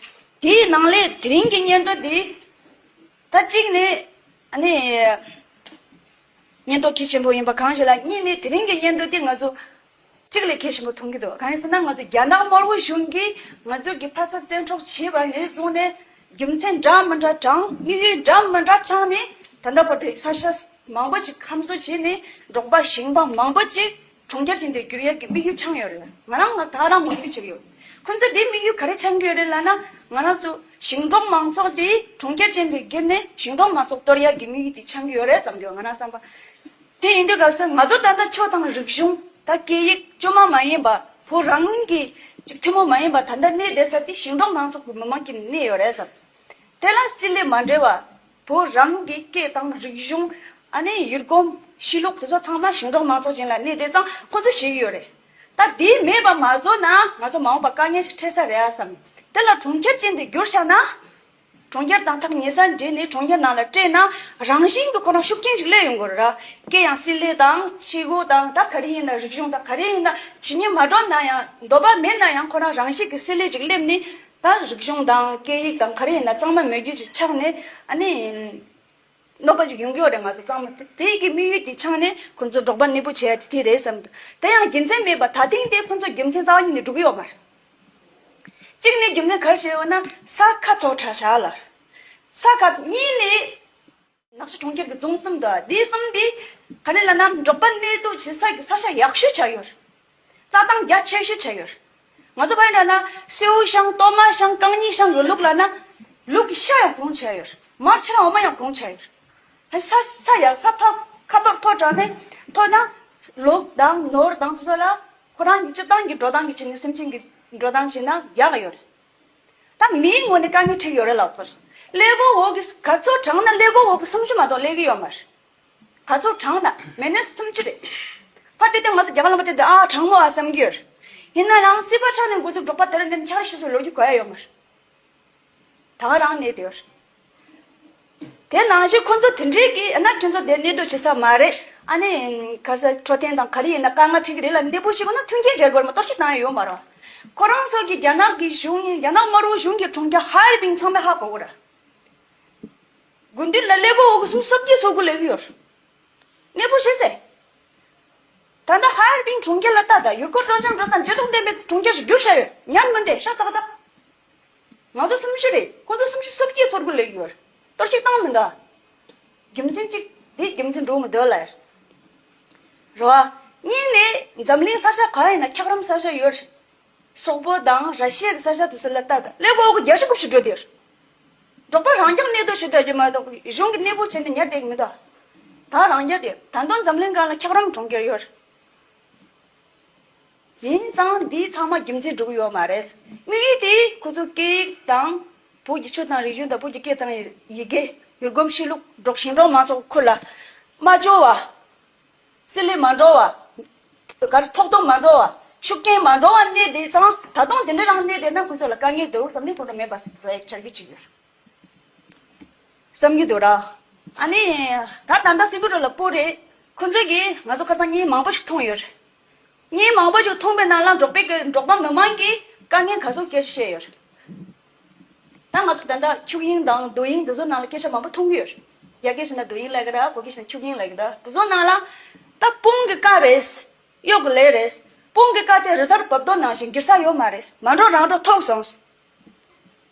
དེའི་ནང་ལས་དེ་རིང་གི་སྙན་ཐོ་འདི་ད་གཅིག་ནས་ཨ་ནི་ སྙན་ཐོ་གལ་ཆེན་པོ་ཡིན་པ་གང་ཞིག་ལ། གཉིས་ནས་དེ་རིང་གི་སྙན་ཐོ་དེ་ང་ཚོ་གཅིག་ལས་གལ་ཆེན་པོ་མཐོང་གི་འདུག་གང་ཡིན་ཟེར་ན། ང་ཚོ་རྒྱ་ནག་དམར་པོ་གཞུང་གིས་ང་ཚོ་གི་ཕ་ས་བཙན་འཕྲོག་བྱས་པ་ནས་བཟུང་ནས། རྒྱུ་མཚན་འདྲ་མི་འདྲ་དྲངས། དམིགས་ཡུལ་འདྲ་མི་འདྲ་འཆང་ནས། ད་ལྟ་བར་དུ་ས་ཆ་མང་པོ་ཅིག་ཁམས་གསོ་བྱས་ནས། འབྲོག་པ་ཞིང་པ་མང་པོ་ཅིག་གྲོང་ཁྱེར་ཅན་དུ་བསྒྱུར་ཡག་གི་དམིགས་ཡུལ་འཆང་ཡོད་རེད། ང་རང་ང་ད་རང་ངོས་འཛིན་བྱེད་ཀྱི་ཡོད། ཁོང་ཚོས་དེའི་དམིགས་ཡུལ་ག་རེ་འཆང་གི་ཡོད་རེད་ལབ་ན། ང་རང་ཚོ་ཞིང་འབྲོག་མང་ཚོགས་དེ་གྲོང་ཁྱེར་ཅན་དུ་བསྒྱུར་ནས། ཞིང་འབྲོག་མང་ཚོགས་གཏོར་ཡག་གི་དམིགས་ཡུལ་དེ་འཆང་གི་ཡོད་རེད་བསམ་གྱི་ཡོད། ང་རང་བསམ་པ། དེ་ཡིན་དུས་སྐབས་སུ་ང་ཚོ་ད་ལྟ་ཆོས་དང་རིག་གཞུང་དང་སྐད་ཡིག་བཅོས་མ་མ་ཡིན་པ། བོད་རང་གི་ཅིག་ཐུན་མོང་མ་ཡིན་པ་ད་ལྟ་གནས་བསྡད་ས་དེ་ཞིང་འབྲོག་མང་ཚོགས་ཀྱི་མི་མང་གི་གནས་ཡོད་རེད་བསམ། དེ་ལ་སྲིད་ལས་མ་འབྲེལ་བ། བོད་རང་གི་སྐད་དང་རིག་གཞུང་། ཨ་ནི་ཡུལ་གོམས་གཤིས་ལུགས་དེ་ཚོ་ཚང་མ་ཞིང་འབྲོག་མང་ཚོགས་ཅན་ལ་གནས་བསྡད་ཙང་། ཁོ་ཚོ་ཤེས་ཀྱི་ཡོད་རེད། ད་དེ་མེད་པ་མ་བཟོ་ན་ང་ཚོ་མ་འོངས་པ་དཀའ་ངལ་ཞིག་འཕྲད་ས་རེད་ཨ་བསམ། དེ་ལ་གྲོང་ཁྱེར་ཅན་དུ་བསྒྱུར་བཞག་ན། གྲོང་ཁྱེར་དང་ཐག་ཉེ་སར་འབྲེལ་ནས་གྲོང་ཁྱེར་ནང་ལ་སྤྲད་ན། རང་བཞིན་གྱིས་ཁོ་རང་ཤུགས་རྐྱེན་ཞིག་སླེབས་ཡོང་གི་རེད་ར། སྐད་ཡང་སྲིད་ལས་དང་ཆས་གོས་དང་། ད་ག་རེ་ཡིན་ན། རིག་གཞུང་དང་ག་རེ་ཡིན་ན། ཇི་སྙེད་མ་འགྲོ་ན་ཡང་། འདོད་པ་མེད་ན་ཡང་ཁོ་རང་རང་བཞིན་གྱིས་སྲིད་ལས་ཅིག་སླེབས་ནས། ད་རིག་གཞུང་དང་སྐད་ཡིག་དང་ག་རེ་ཡིན་ན་གཙང་མ་མེད་རྒྱུ་ཞིག་ཆགས་ནས། ཨ་ནི་གནོད་པ་ཞིག་ཡོང་གི་ཡོད་རེད། ང་ཚོ་གཙང་མ་དེ་དེ་གི་དམིགས་ཡུལ་དེ་འཆང་ནས་ཁོ་ཚོ་འབྲོག་པ་གནས་སྤོ་བྱས་ཡ་དེ་དེ་རེད་བསམ་འདུག་དེ་ཡང་རྒྱུ་མཚན་མེད་པ། ད་ཐེངས་དེ་ཁོ་ཚོ་རྒྱུ་མཚན་རྩ་བ་ཉིད་ནས་འགྲོ་གི་ཡོད་མ་རེད། གཅིག་ནས་རྒྱུ་མཚན་ག་རེ་བྱས་ཡོད་ན། ས་ཁ་ཐོག་དྲག་བཞག་ལ། ས་ཁ། གཉིས་ནས་ནག་ཆུ་གྲོང་ཁྱེར་གྱི་རྫོང་གསུམ་དང་སྡེ་གསུམ་དེ་ག་རེ་ལབ་ན། འབྲོག་པ་གནས་སྡོད་བྱེད་ས་ཀྱི་ས་ཆ་ཡག་ཤོས་ཆགས་ཡོད། རྩྭ་ཐང་རྒྱ་ཆེ་ཤོས་ཆགས་ཡོད། ང་ཚོ་བར་འདྲ་ན་སེའུ་ཤང་། གཏོར་མ་ཤང་། རྐང་གཉིས་ཤང་གི་ལུག་ལབ་ན། ལུག་གི་ཤ་ཡང་གོང་ཆགས་ཡོད། མར་ཆུ་ར་འོ་མ་ཡང་གོང་ཆགས་ཡོད། ཧ། ས་ས་ཡག་ས་ཐོག་ཁ་ཐོག་མཐོ་དྲགས་ནས་མཐོ་ན། ལུག་དང་ནོར་དང་དེ་ཚོ་ལ་ཁོ་རང་གི་སྤྱིར་བཏང་གི་འགྲོ་སྟངས་ཀྱི་ཆ་ནས། སེམས་ཅན་གྱི་འགྲོ་སྟངས་བྱས་ན་ཡག་ཡོད་རེད། ད་མིའི་ངོས་ནས་དཀའ་ངལ་འཕྲད་ཡོད་རེད་ལབ་དགོས་སོང་། ཀླད་ཀོར་འོག་གི་ག་ཚོད་དྲངས་ན་ཀླད་ཀོར་འོག་གི་སུམ་ཅུ་མ་གཏོགས་སླེབས་ཀྱི་ཡོད་མ་རེད། ག་ཚོད་དྲངས་ན་མེ་ནས་སུམ་ཅུ་རེད། ཕར་དེ་དེ་ང་ཚོ་རྒྱ་གར་ལུང་པ་དེ་དེ་ཨ་དྲང་མོ་ཨ་བསམ་གྱི་ཡོད་རེད། ཡིན་ན་ཡང་སྲིད་པ་ཆགས་ནས་འགོ་ཚུགས་འབྲོག་པ་དེ་ར་འདི་འཁྱག་ར་ཤི་སོང་ལོ་རྒྱུས་གོ་ཡ་ཡོད་མ་རེད། ད་ག་རང་གནས་དེ་ཡོད་རེད། དེ་ནང་བཞིན་ཁོ་ཚོ་དེ་འདྲའི་གི་ཨ་ན་ཁྱོད་ཚོ་དེ་གནས་སྡོད་བྱེད་ས་མ་རེད། ཨ་ནི་ག་ས་འཕྲོད་བསྟེན་དང་ག་རེ་ཡིན་ན་དཀའ་ངལ་འཕྲད་ཀྱི་རེད་ལབ་གནས་སྤོ་བྱེད་དགོས་ན་མཐུན་རྐྱེན་སྦྱར་དགོས་རེད་མ་གཏོགས་ཅིག་བཏང་ཡ་ཡོད་མ་རེད། ཁོ་རང་ཚོ་གི་རྒྱ་ནག་གི་གཞུང་ཡིན། རྒྱ་ནག་དམར་པོ་གཞུང་གི་གྲོང་ཁྱེར་ཧ་ལས་པིན་ཚང་མས་ཧ་གོ་གི་རེད། དགུན་དུས་ལ་ཀླད་ཀོར་འོག་གི་སུམ་ཅུ་སོ་དགུ་སླེབས་ཀྱི་ཡོད་རེད། གནས་སྤོ་བྱེད་ཟེར། ད་ལྟ་ཧ་ལས་པིན་གྲོང་ཁྱེར་ལ་ལྟ་དང་། ཡུལ་སྐོར་སྤྲོ་འཆམ་འགྲོ་ས་འགྱུར་ལྡོག་ལྡན་པའི་གྲོང་ཁྱེར་ཞིག་བསྒྱུར་བཞག་ཡོད། ཉན་མི་འདེད་ཤ་སྟག་སྟག་ང་ཚོ་སུམ་ཅུ་རེད། ཁོ་ཚོ་སུམ་ཅུ་སོ་བརྒྱད་སོ་དགུ་སླེབས་ཡོད། གཏོར་བཤིག་བཏང་མི་འདུག་རྒྱུ་མཚན་གཅིག་དེ་རྒྱུ་མཚན་འགྲོ་མི་འདུག་ལ། རེད་བ། གཉིས་ནས་འཛམ་གླིང་ས་ཆ་ག་ཡིན་ན་འཁྱགས་རོམ་ས་ཆ་ཡོད། སོག་པོ་དང་ར་ཤི་ཡ་གི་ས་ཆ་དེ་ཚོ་ལ་ལྟ་དང་། ཀླད་ཀོར་འོག་གི་བརྒྱ་ཤོག་གུ་ཞིག་འགྲོ་དེར། འབྲོག་པ་རང་རྐྱང་གནས་སྡོད་བྱེད་སྡོད་རྒྱུ་མ་གཏོགས་གཞུང་གི་གནས་སྤོ་བྱས་ནས་ཉར་བསྡད་ཀྱི་མི་འདུག་ད་རང་རྒྱལ་དེ་ད་དུང་འཛམ་གླིང་སྒང་ལ་འཁྱགས་རོམ་གྲོང་ཁྱེར་ཡོད། ཡིན་ཙང་འདིའི་ཚང་མ་རྒྱུ་མཚན་འགྲོ་གི་ཡོད་མ་རེད། དམིགས་ཡུལ་དེ་ཁོ་ཚོ་སྐད་ཡིག་དང་བོད་ཀྱི་ཆོས་དང་རིག་གཞུང་དང་བོད་ཀྱི་སྐད་དང་ཡི་གེ། ཡུལ་སྒོམ་གཤིས་ལུགས། འབྲོག་ཞིང་འབྲོག་མང་ཚོགས་ཁུལ་ལ་མ་འབྱོར་བ། སྲིད་ལས་མ་འགྲོ་བ། ག་རེ་ཐོག་དོན་མ་འགྲོ་བ། ཤུགས་རྐྱེན་མ་འགྲོ་བ་གནས་བསྡད་ཙང་། ད་དུང་དེ་འདྲ་རང་གནས་བསྡད་ན་ཁོ་ཚོ་ལ་དཀའ་ངལ་འདུག་བསམ་ནས་ཁོང་ཁྲོ་མེད་པ་བཟོ་ཡག་འཆར་གཞི་བྱེད་ཀྱི་ཡོད། བསམ་གྱི་འདུག་ར། ཨ་ནི། ད་ད་ལྟ་སྲིན་པོ་རི་ལ་སྤོ་རེད། ཁོ་ཚོས་ཀྱིས་ང་ཚོ་ཁ་སང་བརྙན་མང་པོ་ཞིག་མཐོང་ཡོད་རེད། བརྙན་མང་པོ་ཞིག་མཐོང་པའི་ནང་ལ་འབྲོག་པའི་གི་འབྲོག་པ་མི་མང་གིས་དཀའ་ངལ་ག་ཚོད་སྐྱེལ་བཤད་ཡོད་རེད། ད་ང་ཚོ་ད་ལྟ་ཁྱུག་དབྱིངས་དང་རྡོ་དབྱིངས་འདི་ཚོ་ནང་ལ་སྐད་ཆ་མང་པོ་མཐོང་གི་ཡོད་རེད། རྒྱ་སྐད་བཤད་ན་རྡོ་དབྱིངས་ལབ་ཀྱི་རེད། བོད་སྐད་བཤད་ན་ཁྱུག་དབྱིངས་ལབ་ཀྱི་འདུག་འདི་ཚོ་ནང་ལ། ད་དཔུང་གི་རྐང་རེད། གཡོག་གི་ལས་རེད། དཔུང་གི་རྐང་དེ་རི་གཟར་བབས་རྡོ་ནང་བཞིན་འགྱུར་ས་ཡོད་མ་རེད། མ་འགྲོ་རང་འགྲོ་ཐུག་སོང་།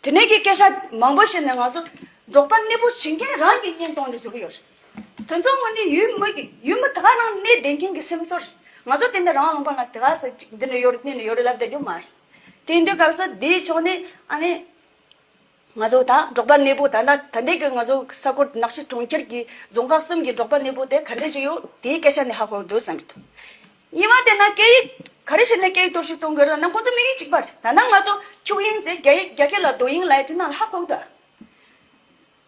དེ་ནས་ཀྱི་སྐད་ཆ་མང་པོ་བཤད་ནས་ང་ཚོ་འབྲོག་པ་གནས་སྤོ་བྱེད་མཁན་རང་གི་གཉེན་གཏོང་ནས་བཟོ་གི་ཡོད་རེད། དེ་ཚོ་དངོས་གནས་ཡུལ་མི་གི་ཡུལ་མི་ད་ག་རང་གནས་བསྡད་མཁན་གྱི་སེམས་ཚོར་རེད། ང་ཚོ་དེ་འདྲ་རང་དབང་པ་ལ་དེ་ག་ས་ཅིག་འདི་འདྲ་ཡོད་རེད། གནས་འདྲ་ཡོད་རེད་ལབ་བསྡད་རྒྱུ་མ་རེད། དེ་ཡིན་དུས་སྐབས་སུ་དེའི་ཕྱོགས་ནས་ཨ་ནི། ང་ཚོ་ད་འབྲོག་པ་གནས་སྤོ་ད་ལྟ་ད་ལྟའི་གི་ང་ཚོ་ས་ཁུལ་ནག་ཆུ་གྲོང་ཁྱེར་གྱི་རྫོང་ཁག་གསུམ་གྱི་འབྲོག་པ་གནས་སྤོ་དེ་ག་འདྲ་ཞིག་ཡོད། དེའི་སྐད་ཆ་ནས་ཧ་གོ་འདུག་བསམ་གྱི་འདུག་གཉིས་པ་དེ་ན་སྐད་ཡིག་ག་རེ་བྱས་ནས་སྐད་ཡིག་གཏོར་བཤིག་གཏོང་དགོས་རེད་ལབ་ན་ཁོང་ཚོ་དམིགས་ཡུལ་གཅིག་པ་རེད། ད་ནང་ང་ཚོ་ཁྱུག་དབྱིངས་ཟེར། རྒྱ་ཡིག་རྒྱ་སྐད་ལ་རྡོ་དབྱིངས་ལབ་ཡ་དེ་ནང་ལ་ཧ་གོ་གི་འདུག་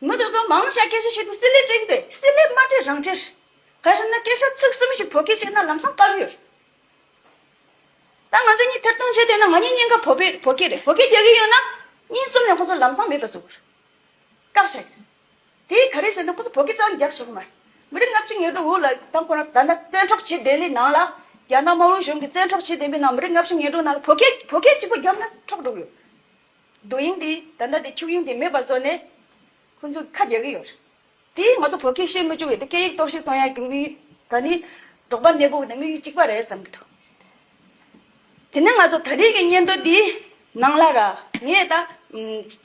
མི་དེ་ཚོ་མང་ཆེ་སྐད་ཆ་བཤད་དུས་སྲིད་ལས་འཁྲིད་ཀྱི་འདུག་སྲིད་ལས་མ་འཁྲིད་རང་འཁྲིད། ག་རེ་ཟེར་ན་སྐད་ཆ་ཚིག་གསུམ་ཞིག་བོད་སྐད་བཤད་ན་ལམ་སང་བཀག་གི་ཡོད་རེད། ད་ང་ཚོ་གཉིས་ཐད་གཏོང་བྱས་བསྡད་ན་ང་གཉིས་གཉིས་ཀ་བོད་པའི་བོད་སྐད་རེད། བོད་སྐད་རྒྱག་གི་ཡོད་ན་གཉིས་གསུམ་ནས་ཁོ་ཚོ་ལམ་སང་མེད་པ་བཟོ་དགོས་རེད། བཀག་བཞག་གི་རེད། དེ་ག་རེ་ཟེར་ན་ཁོ་ཚོ་བོད་སྐད་རྩ་བ་ནས་རྒྱག་ཆོག་གི་མ་རེད། མི་རིགས་ལྔ་བཅུ་ང་དྲུག་འོག་ལ་ད་ཁོ་རང་ད་ལྟ་བཙན་འཕྲོག་བྱེད་བསྡད་ལས་ནང་ལ། རྒྱ་ནག་དམར་པོའི་གཞུང་གིས་བཙན་འཕྲོག་བྱེད་བསྡད་པའི་ནང་མི་རིགས་ལྔ་བཅུ་ང་དྲུག་ནང་ལ་བོད་སྐད་བོད་སྐད་གཅིག་པོ་རྒྱབ་ན་འཕྲོག་འགྲོ་གི་ཡོད། རྡོ་དབྱིངས་དེ་ད་ལྟ་དེ་ཁྱུག་དབྱིངས་དེ་མེད་པ་བཟོ་ནས་ཁོ་ཚོས་ཁ་རྒྱག་གི་ཡོད་རེད། དེ་ང་ཚོ་བོད་སྐད་བཤད་མི་བཅུག་གི། དེ་སྐད་ཡིག་གཏོར་བཤིག་གཏོང་ཡག་གི་དམིགས་ ད་ནི་འབྲོག་པ་ནད་འབུ་གི་དམིགས་ཡུལ་གཅིག་པ་རེད་བསམ་གྱི་འདུག་དེ་ནས་ང་ཚོ་ད་རེས་ཀྱི་སྙན་ཐོ་འདིའི་ནང་ལ་ར། ངས་ད་ཨམ་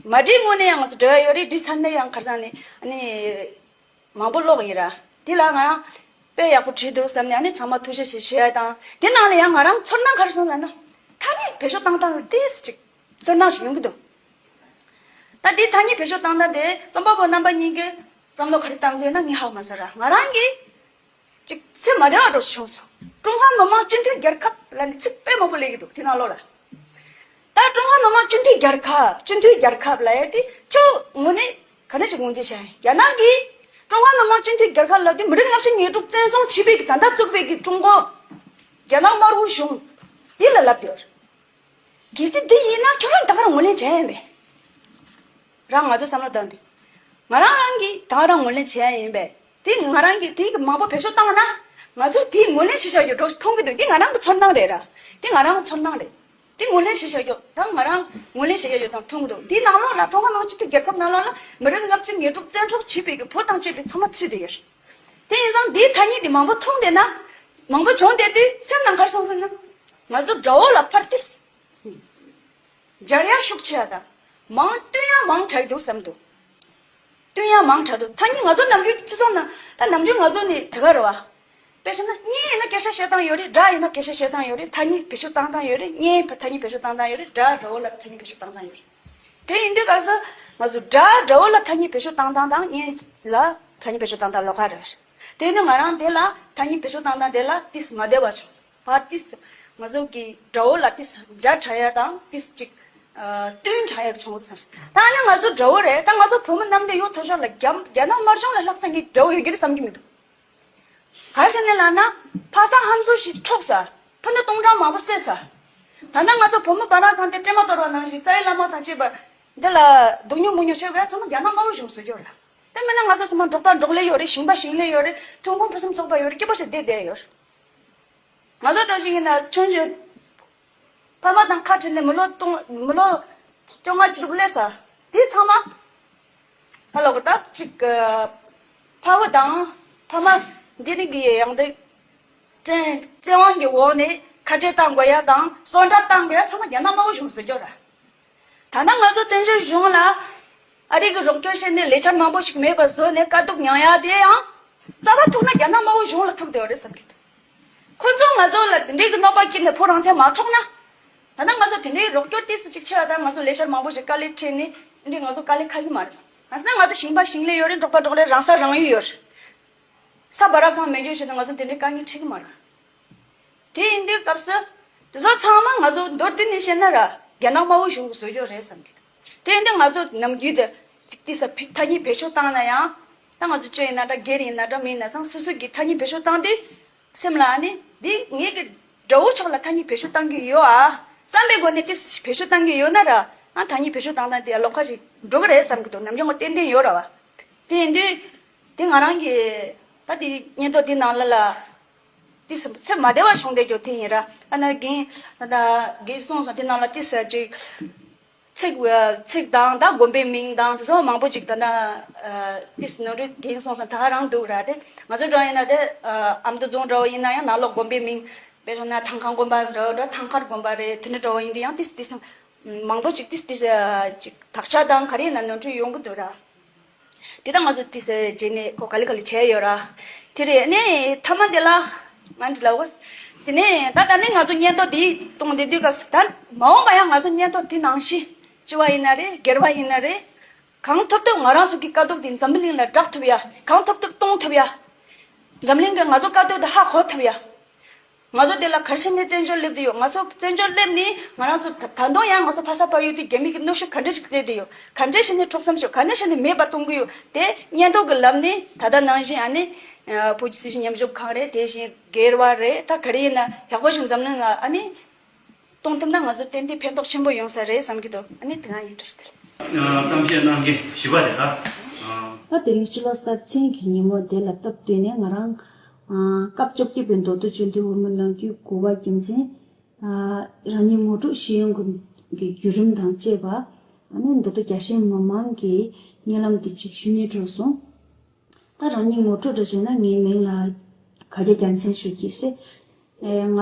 མ་བྲིས་སྔོན་ནས་ཡང་ང་ཚོ་འབྲེལ་བ་ཡོད་རེད། བྲིས་ཚར་ནས་ཡང་ཁ་སང་ནས་ཨ་ནི་མང་པོ་ཀློག་ཡིན་ར། དེ་ལ་ང་རང་དཔེ་ཡག་པོ་བྲིས་འདུག་བསམ་ནས་ཨ་ནི་ཚང་མ་ཐུགས་རྗེ་ཆེ་ཞུ་ཡ་དང་། དེ་ནང་ལ་ཡང་ང་རང་ཚོར་སྣང་ག་རེ་སོང་ལབ་ན། ཐ་སྙད་བེད་སྤྱོད་བཏང་སྟངས་ལ་ཏོག་ཙམ་ཅིག་ཚོར་སྣང་ཞིག་ཡོང་གི་འདུག་ད་འདི་ཐ་སྙད་བེད་སྤྱོད་བཏང་སྟངས་དེ་རྩོམ་པ་པོ་རྣམ་པ་གཉིས་ཀྱིས་བསམ་བློ་ག་རེ་བཏང་དགོས་ན་ངས་ཧ་གོ་མ་སོང་ར། ང་རང་གིས་ཅིག་སེམས་མ་བདེ་བ་འདྲ་བྱུང་སོང་། ཀྲུང་ཧྭ་མི་དམངས་སྤྱི་མཐུན་རྒྱལ་ཁབ་ལབ་ནས་ཚིག་དཔེ་མང་པོ་སླེབས་ཀྱི་འདུག་དེ་ནང་ལོགས་ལ། ད་ཀྲུང་ཧྭ་མི་དམངས་སྤྱི་མཐུན་རྒྱལ་ཁབ། སྤྱི་མཐུན་རྒྱལ་ཁབ་ལབ་ཡ་དེ་ཁྱོད་དངོས་གནས་ག་འདྲ་ཞིག་ངོས་འཛིན་བྱས་ཡིན། རྒྱ་ནག་གིས་ཀྲུང་ཧྭ་མི་དམངས་སྤྱི་མཐུན་རྒྱལ་ཁབ་ལབ་དུས་མི་རིགས་ལྔ་བཅུ་ང་དྲུག་བཙན་བཟུང་བྱས་པའི་གི་ད་ལྟ་བཙུགས་པའི་གི་ཀྲུང་གོ་རྒྱ་ནག་དམར་པོའི་གཞུང་དེ་ལ་ལབ་ཡོད། གལ་སྲིད་འདི་ཡིན་ན་ཁྱོད་རང་ད་ག་རང་ངོས་ལེན་བྱས་ཡིན་པས། རང་ང་ཚོ་བསམ་བློ་བཏང་དུས། ང་རང་རང་གིས་ད་ག་རང་ངོས་ལེན་བྱས་ཡིན་པས། དེ་ང་རང་གིས་དེ་གི་མང་པོ་བེད་སྤྱོད་བཏང་ན། ང་ཚོ་དེ་ངོས་ལེན་བྱེད་བཞག་རྒྱུ་འགྲོ་མཐོང་གི་འདུག་དེ་ང་རང་གི་ཚོར་སྣང་རེད་ར། དེ་ང་རང་གི་ཚོར་སྣང་རེད། དེ་ངོས་ལེན་བྱེད་བཞག་རྒྱུ་ད་ང་རང་ངོས་ལེན་བྱེད་བཞག་རྒྱུ་དང་མཐོང་གི་འདུག་དེའི་ནང་ལོགས་ལ་ཀྲུང་ཧྭ་མི་དམངས་སྤྱི་མཐུན་རྒྱལ་ཁབ་ནང་ལོགས་ལ་མི་རིགས་ལྔ་བཅུ་ང་དྲུག་བཙན་འཕྲོག་བྱས་པའི་གི་བོད་དང་བཅས་པའི་ཚང་མ་ཚུད་བསྡད་ཡོད། དེ་ཡིན་ཙང་འདིའི་ཐ་སྙད་འདི་མང་པོ་མཐོང་བསྡད་ན། མང་པོ་བྱུང་བསྡད་དུས་སེམས་ནང་ག་རེ་སོང་ཟེར་ན། ང་ཚོ་དགྲ་བོ་ལ་ཕར་ཏིས་སྦྱར་ཡག་ཤུགས་ཆེ་བ་དང་། མང་བསྟུན་ཡག་མང་དྲགས་འདུག་བསམ་འདུག་བསྟུན་ཡག་མང་དྲགས་འདུག་ཐ་སྙད་ང་ཚོ་ནམ་རྒྱུན་སྤྱི་ཚོགས་ནང་ད་ནམ་རྒྱུན་ང་ཚོ་ནི་དེ་ག་རེད་བ། དཔེ་བཞག་ན་བརྙན་ཡིན་ན་སྐད་ཆ་བཤད་སྟངས་ཡོད་རེད། སྒྲ་ཡིན་ན་སྐད་ཆ་བཤད་སྟངས་ཡོད་རེད། ཐ་སྙད་བེད་སྤྱོད་བཏང་སྟངས་ཡོད་རེད། བརྙན་ཐ་སྙད་བེད་སྤྱོད་བཏང་སྟངས་ཡོད་རེད། སྒྲ་དགྲ་བོ་ལ་ཐ་སྙད་བེད་སྤྱོད་བཏང་སྟངས་ཡོད་རེད། དེ་ཡིན་དུས་སྐབས་སུ་ང་ཚོ་སྒྲ་དགྲ་བོ་ལ་ཐ་སྙད་བེད་སྤྱོད་བཏང་སྟངས་དང་བརྙན་ལ་ཐ་སྙད་བེད་སྤྱོད་བཏང་སྟངས་ལོགས་ཀ་རེད། དེ་ཡིན་དུས་ང་རང་དེ་ལ་ཐ་སྙད་བེད་སྤྱོད་བཏང་སྟངས་དེ་ལ་ཏིས་མ་བདེ་བ་བྱུང་སོང་། ཕར་ཏིས་ང་ཚོ་གི་དགྲ་བོ་ལ་ཏིས་སྦྱར་དྲགས་ཡ་དང་ཏིས་ཅིག་ཨ་བསྟུན་དྲགས་ཡ་བྱུང་སོང་། ད་ནི་ང་ཚོ་དགྲ་བོ་རེད། ད་ང་ཚོ་བོད་མི་ནམ་དུ་ཡོད་ཐོག་ཤོར་ལ་རྒྱ་རྒྱ་ནག་དམར་གཞུང་ལ་ལྷག་ས་ངས་དགྲ་བོ་ཡོད་ཀྱི་རེད་བསམ་གྱི་མི་འདུག་ག་རེ་བྱས་ནས་ལབ་ན། ཕ་ས་ཧམ་སུ་ཞིག་འཕྲོག་ས། ཕུ་ནུ་སྟོང་ཕྲག་མང་པོ་བསད་ས། ད་ནི་ང་ཚོ་བུ་མོ་བར་ཐང་དེ་སྤྲེལ་མ་གཏོར་བ་ནང་བཞིན་རྩ་བའི་བླ་མ་དང་བཅས་པ་འདི་ལ་སྡུག་མྱོང་མུག་མྱོང་བྱེད་དགོས་ཚང་མ་རྒྱ་ནག་དམར་པོ་གཞུང་བཟོ་རྒྱུ་རེད། དེ་མིན་ན་ང་ཚོ་ཚང་མ་འབྲོག་པ་འབྲོག་ལས་ཡོད་རེད། ཞིང་པ་ཞིང་ལས་ཡོད་རེད། ཐོན་ཁུངས་ཕུན་སུམ་ཚོགས་པ་ཡོད་རེད། སྐྱིད་པོ་ཞིག་བསྡད་བསྡད་ཡོད་རེད། ང་ཚོ་འདྲ་ཞིག་ཡིན་ན་ཆུང་ཆུང་ཕ་མ་དང་ཁ་བྲལ་ནས་མི་ལོ་སྟོང་མི་ལོ་བཅོ་ལྔ་བཅུ་དྲུག་སླེབས་ས་དེ་ཚང་མ་ཕ་ལོག་ད་ཅིག་ཕ་བུ་དང་ཕ་མ་འདི་རིགས་ཀྱི་ཡང་དེ་བཙན་བཙན་དབང་གི་འོག་ནས་ཁ་བྲལ་བཏང་དགོས་ཡ་དང་གསོན་གྲབས་བཏང་དགོས་ཡ་ཚང་མ་རྒྱ་ནག་དམར་པོ་གཞུང་བཟོ་རྒྱུ་རེད། ད་ནང་ང་ཚོ་བཙན་བྱོལ་གཞུང་ལ་ཨ་རི་གི་རོགས་སྐྱོར་བྱས་ནས་ལས་འཆར་མང་པོ་ཞིག་མེད་པ་བཟོས་ནས་དཀའ་སྡུག་མྱངས་ཡ་དེ་ཡང་རྩ་བ་ཐུག་ན་རྒྱ་ནག་དམར་པོ་གཞུང་ལ་ཐུག་བསྡད་ཡོད་རེད་བསམ་གྱི་འདུག་ཁོ་ཚོ་ང་ཚོ་ལ་དེ་འདྲའི་གི་གནོད་པ་བསྐྱལ་ནས་ཕོ་རང་བཙན་མ་འཕྲོག་ན། ད་ནང་ང་ཚོ་དེ་འདྲའི་རོགས་སྐྱོར་ཏོག་ཙམ་ཅིག་བྱས་པ་དང་ང་ཚོ་ལས་འཆར་མང་པོ་ཞིག་དཀའ་ལས་འཕྲད་ནས་དེ་འདྲའི་ང་ཚོ་དཀའ་ལས་ཁག་གི་མ་རེད། ང་ཚོ་ན་ང་ཚོ་ཞིང་པ་ཞིང་ལས་ཡོད་རེད། འབྲོག་པ་འབྲོག་ལས་རང་ས་རང་ཡུལ་ཡོད་རེད། ས་བ་ར་ཁང་མེད་རྒྱུ་ཞིག་ན་ང་ཚོ་དེ་འདྲའི་དཀའ་ངལ་འཕྲད་ཀྱི་མ་རེད། དེ་ཡིན་དུས་སྐབས་སུ། དེ་ཚོ་ཚང་མ་ང་ཚོ་མདོར་བསྡུས་ནས་བཤད་ན་ར་རྒྱ་ནག་དམར་པོ་གཞུང་གིས་བཟོ་རྒྱུ་རེད་བསམ་གྱི་འདུག་དེ་ཡིན་དུས་ང་ཚོ་ནམ་རྒྱུན་དུ་ཅིག་ཏིས་ཐ་སྙད་བེད་སྤྱོད་བཏང་ན་ཡང་། ད་ང་ཚོ་ཅོ་ཡིན་ན་འདྲ་སྒེར་ཡིན་ན་འདྲ་མི་ཡིན་ན་སང་སོ་སོ་གིས་ཐ་སྙད་བེད་སྤྱོད་བཏང་དུས། སེམས་ལ་ཨ་ནི་འདི་ངེད་ཀྱི་དགྲ་བོ་ཕྱོགས་ལ་ཐ་སྙད་བེད་སྤྱོད་བཏང་གི་ཡོད་ཨ། བསམ་པའི་སྒོ་ནས་ཏིས་བེད་སྤྱོད་བཏང་གི་ཡོད་ན་ར། ཨ་ཐ་སྙད་བེད་སྤྱོད་བཏང་སྟངས་དེ་ལོགས་ཀ་ཞིག་འགྲོ་གི་རེད་བསམ་གྱི་འདུག་ནམ་རྒྱུན་ང་ཏན་ཏན་ཡོད་ར་བ། དེ་ཡིན་དུས། དེ་ང་རང་གི་ད་དེ་སྙན་ཐོ་དེ་ནང་ལ་ལ། དེ་སེམས་མ་བདེ་བ་བྱུང་བསྡད་རྒྱུ་དེ་ཡིན་ར། ཨ་ན་རྒན་ད་རྒན་གསུངས་སོང་། དེ་ནང་ལ་དེ་ཟེར་ཅིག་ཚིག་ཚིག་དང་ད་དགོན་པའི་མིང་དང་དེ་ཚོ་མང་པོ་ཅིག་ད་ན་དེ་ནོར་འཁྲུལ་རྒན་གསུངས་སོང་། ད་ག་རང་འདུག་ར། དེ་ང་ཚོ་འདྲ་ཡིན་ན་དེ་ཨ་མདོ་རྫོང་འདྲ་བོ་ཡིན་ན་ཡང་ནང་ལོགས་དགོན་པའི་མིང་དཔེར་ན་ཐང་ཁང་དགོན་པ་ར་འདྲ་ཐང་དཀར་དགོན་པ་རེད། དེ་འདྲ་འདྲ་བོ་ཡིན་དུས་ཡང་དེ་དེ་མང་པོ་ཅིག་དེ་དེ་ཅིག་དག་ཆ་དང་ག་རེ་ཡིན་ན་ནོར་འཁྲུལ་ཡོང་གི་འདུག་ར། དེ་ད་ང་ཚོ་དེ་ཟེར་བྱས་ནས་ཁོ་ག་ལེ་ག་ལེ་བྱས་ཡོད་ར། དེ་རེད། ཨ་ནི་མཐའ་མ་དེ་ལ་ང་འདི་ལ་འོ། དེ་ནས་ད་ད་ནི་ང་ཚོ་སྙན་ཐོ་དེ་གཏོང་བསྡད་དུས་སྐབས་སུ་ད་མ་འོངས་པ་ཡང་ང་ཚོ་སྙན་ཐོ་དེ་ནང་བཞིན་སྤྱི་པ་ཡིན་ན་རེད། སྒེར་པ་ཡིན་ན་རེད། གང་ཐུབ་ཐུབ་ང་རང་ཚོ་གི་དཀའ་སྡུག་དེ་འཛམ་བུ་གླིང་ལ་བསྒྲགས་ཐུབ་ཡ། གང་ཐུབ་ཐུབ་གཏོང་ཐུབ་ཡ། འཛམ་གླིང་གི་ང་ཚོ་དཀའ་སྡུག་དེ་ཧ་གོ་ཐུབ་ཡ། ང་ཚོ་དེ་ལ་ག་རེ་བྱས་ནས་བཙན་བྱོལ་སླེབས་བསྡད་ཡོད། ང་ཚོ་བཙན་བྱོལ་སླེབས་ནས་ང་རང་ཚོ་ད་ད་དུང་ཡང་ང་ཚོ་ཕ་ས་བལ་ཡུལ་དུ་རྒྱ་མི་གི་གནོན་ཤུགས་ག་འདྲ་ཞིག་སྤྲད་བསྡད་ཡོད། ག་འདྲ་བྱས་ནས་འཕྲོག་བསམ་ཤོག་ག་འདྲ་བྱས་ནས་མེད་པ་གཏོང་གི་ཡོད། དེ་སྙན་ཐོ་གི་ལམ་ནས་ད་ལྟ་ནང་བཞིན་ཨ་ནི་བོད་ཀྱི་སྲིད་བྱུས་ཉམས་ཞིབ་ཁང་རེད། དེ་བཞིན་སྒེར་པ་རེད། ད་ག་རེ་ཡིན་ན་ཡག་པོ་ཞིག་འཛམ་གླིང་ལ་ཨ་ནི་གཏོང་ཐུབ་ན་ང་ཚོ་ཏན་ཏན་ཕན་ཐོགས་ཆེན་པོ་ཡོང་ས་རེད་བསམ་གྱི་འདུག་ཨ་ནི་དེ་ག་ཡིན། བཀྲ་ཤིས་བདེ་ལེགས། གཏམ་བཤད་གནང་མཁན་བཞི་པ་རེད་ད། ཨ་དེ་རིང་ཕྱི་ལོ་གསར་ཚེས་ཀྱི་ཉིན་མོ་དེ་ལ་སྟབས་བསྟུན་ནས་ང་རང་ཨ་སྐབས་བཅོ་བརྒྱད་པའི་མདོ་སྟོད་ཆོས་ལྡན་འོལ་མོ་ནང་རྒྱུད་དགུ་པ་རྒྱུ་མཚན་ཨ་རང་ཉིད་ངོ་སྤྲོད་ཤེས་ཡོན་གྱི་བརྒྱུད་རིམ་དང་བཅས་པ་ཨ་ནི་མདོ་སྟོད་རྒྱ་ཆེའི་མི་མང་གི་སྙན་ལམ་དེ་ཅིག་ཞུ་སྙིང་བྲོ་སོང་། ད་རང་ཉིད་ངོ་སྤྲོད་འདྲ་བྱས་ན་ངའི་མིང་ལ་ ཁ་རྒྱ་རྒྱལ་མཚན་ཞུ་གི་སེ། ཨེ། ང་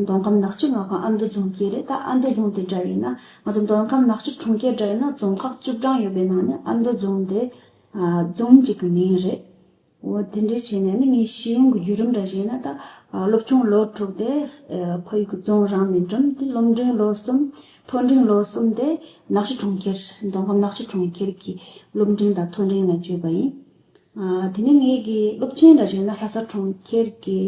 མདོ་ཁམས་ནག་ཆུ་མངའ་ཁོངས་ཨ་མདོ་རྫོང་གི་རེད། ད་ཨ་མདོ་རྫོང་དེ་འདྲ་ཡིན་ན། ང་ཚོ་མདོ་ཁམས་ནག་ཆུ་གྲོང་ཁྱེར་འདྲ་ཡིན་ན་རྫོང་ཁག་བཅུ་གྲངས་ཡོད་པའི་ནང་ནས་ཨ་མདོ་རྫོང་དེ་ཨ་རྫོང་གཅིག་གི་མིང་རེད། འོ་དེ་འདྲའི་བྱས་ནས་ནི་ངའི་ཤེས་ཡོན་གྱི་བརྒྱུད་རིམ་འདྲ་ཞིག་ཡིན་ན། ད་ཨ་སློབ་ཆུང་ལོ་དྲུག་དེ་ཨ་ཕ་ཡུལ་གྱི་རྫོང་རང་ནས་འགྲིམས་ཏེ། སློབ་འབྲིང་ལོ་གསུམ། མཐོ་འབྲིང་ལོ་གསུམ་དེ་ནག་ཆུ་གྲོང་ཁྱེར། མདོ་ཁམས་ནག་ཆུ་གྲོང་ཁྱེར་གྱི་སློབ་འབྲིང་དང་མཐོ་འབྲིང་ལ་བརྒྱུད་པ་ཡིན། ཨ་དེ་ནས་ངེད་ཀྱི་སློབ་ཆེན་འདྲ་ཞིག་ཡིན་ན་ལྷ་ས་གྲོང་ཁྱེར་གྱི་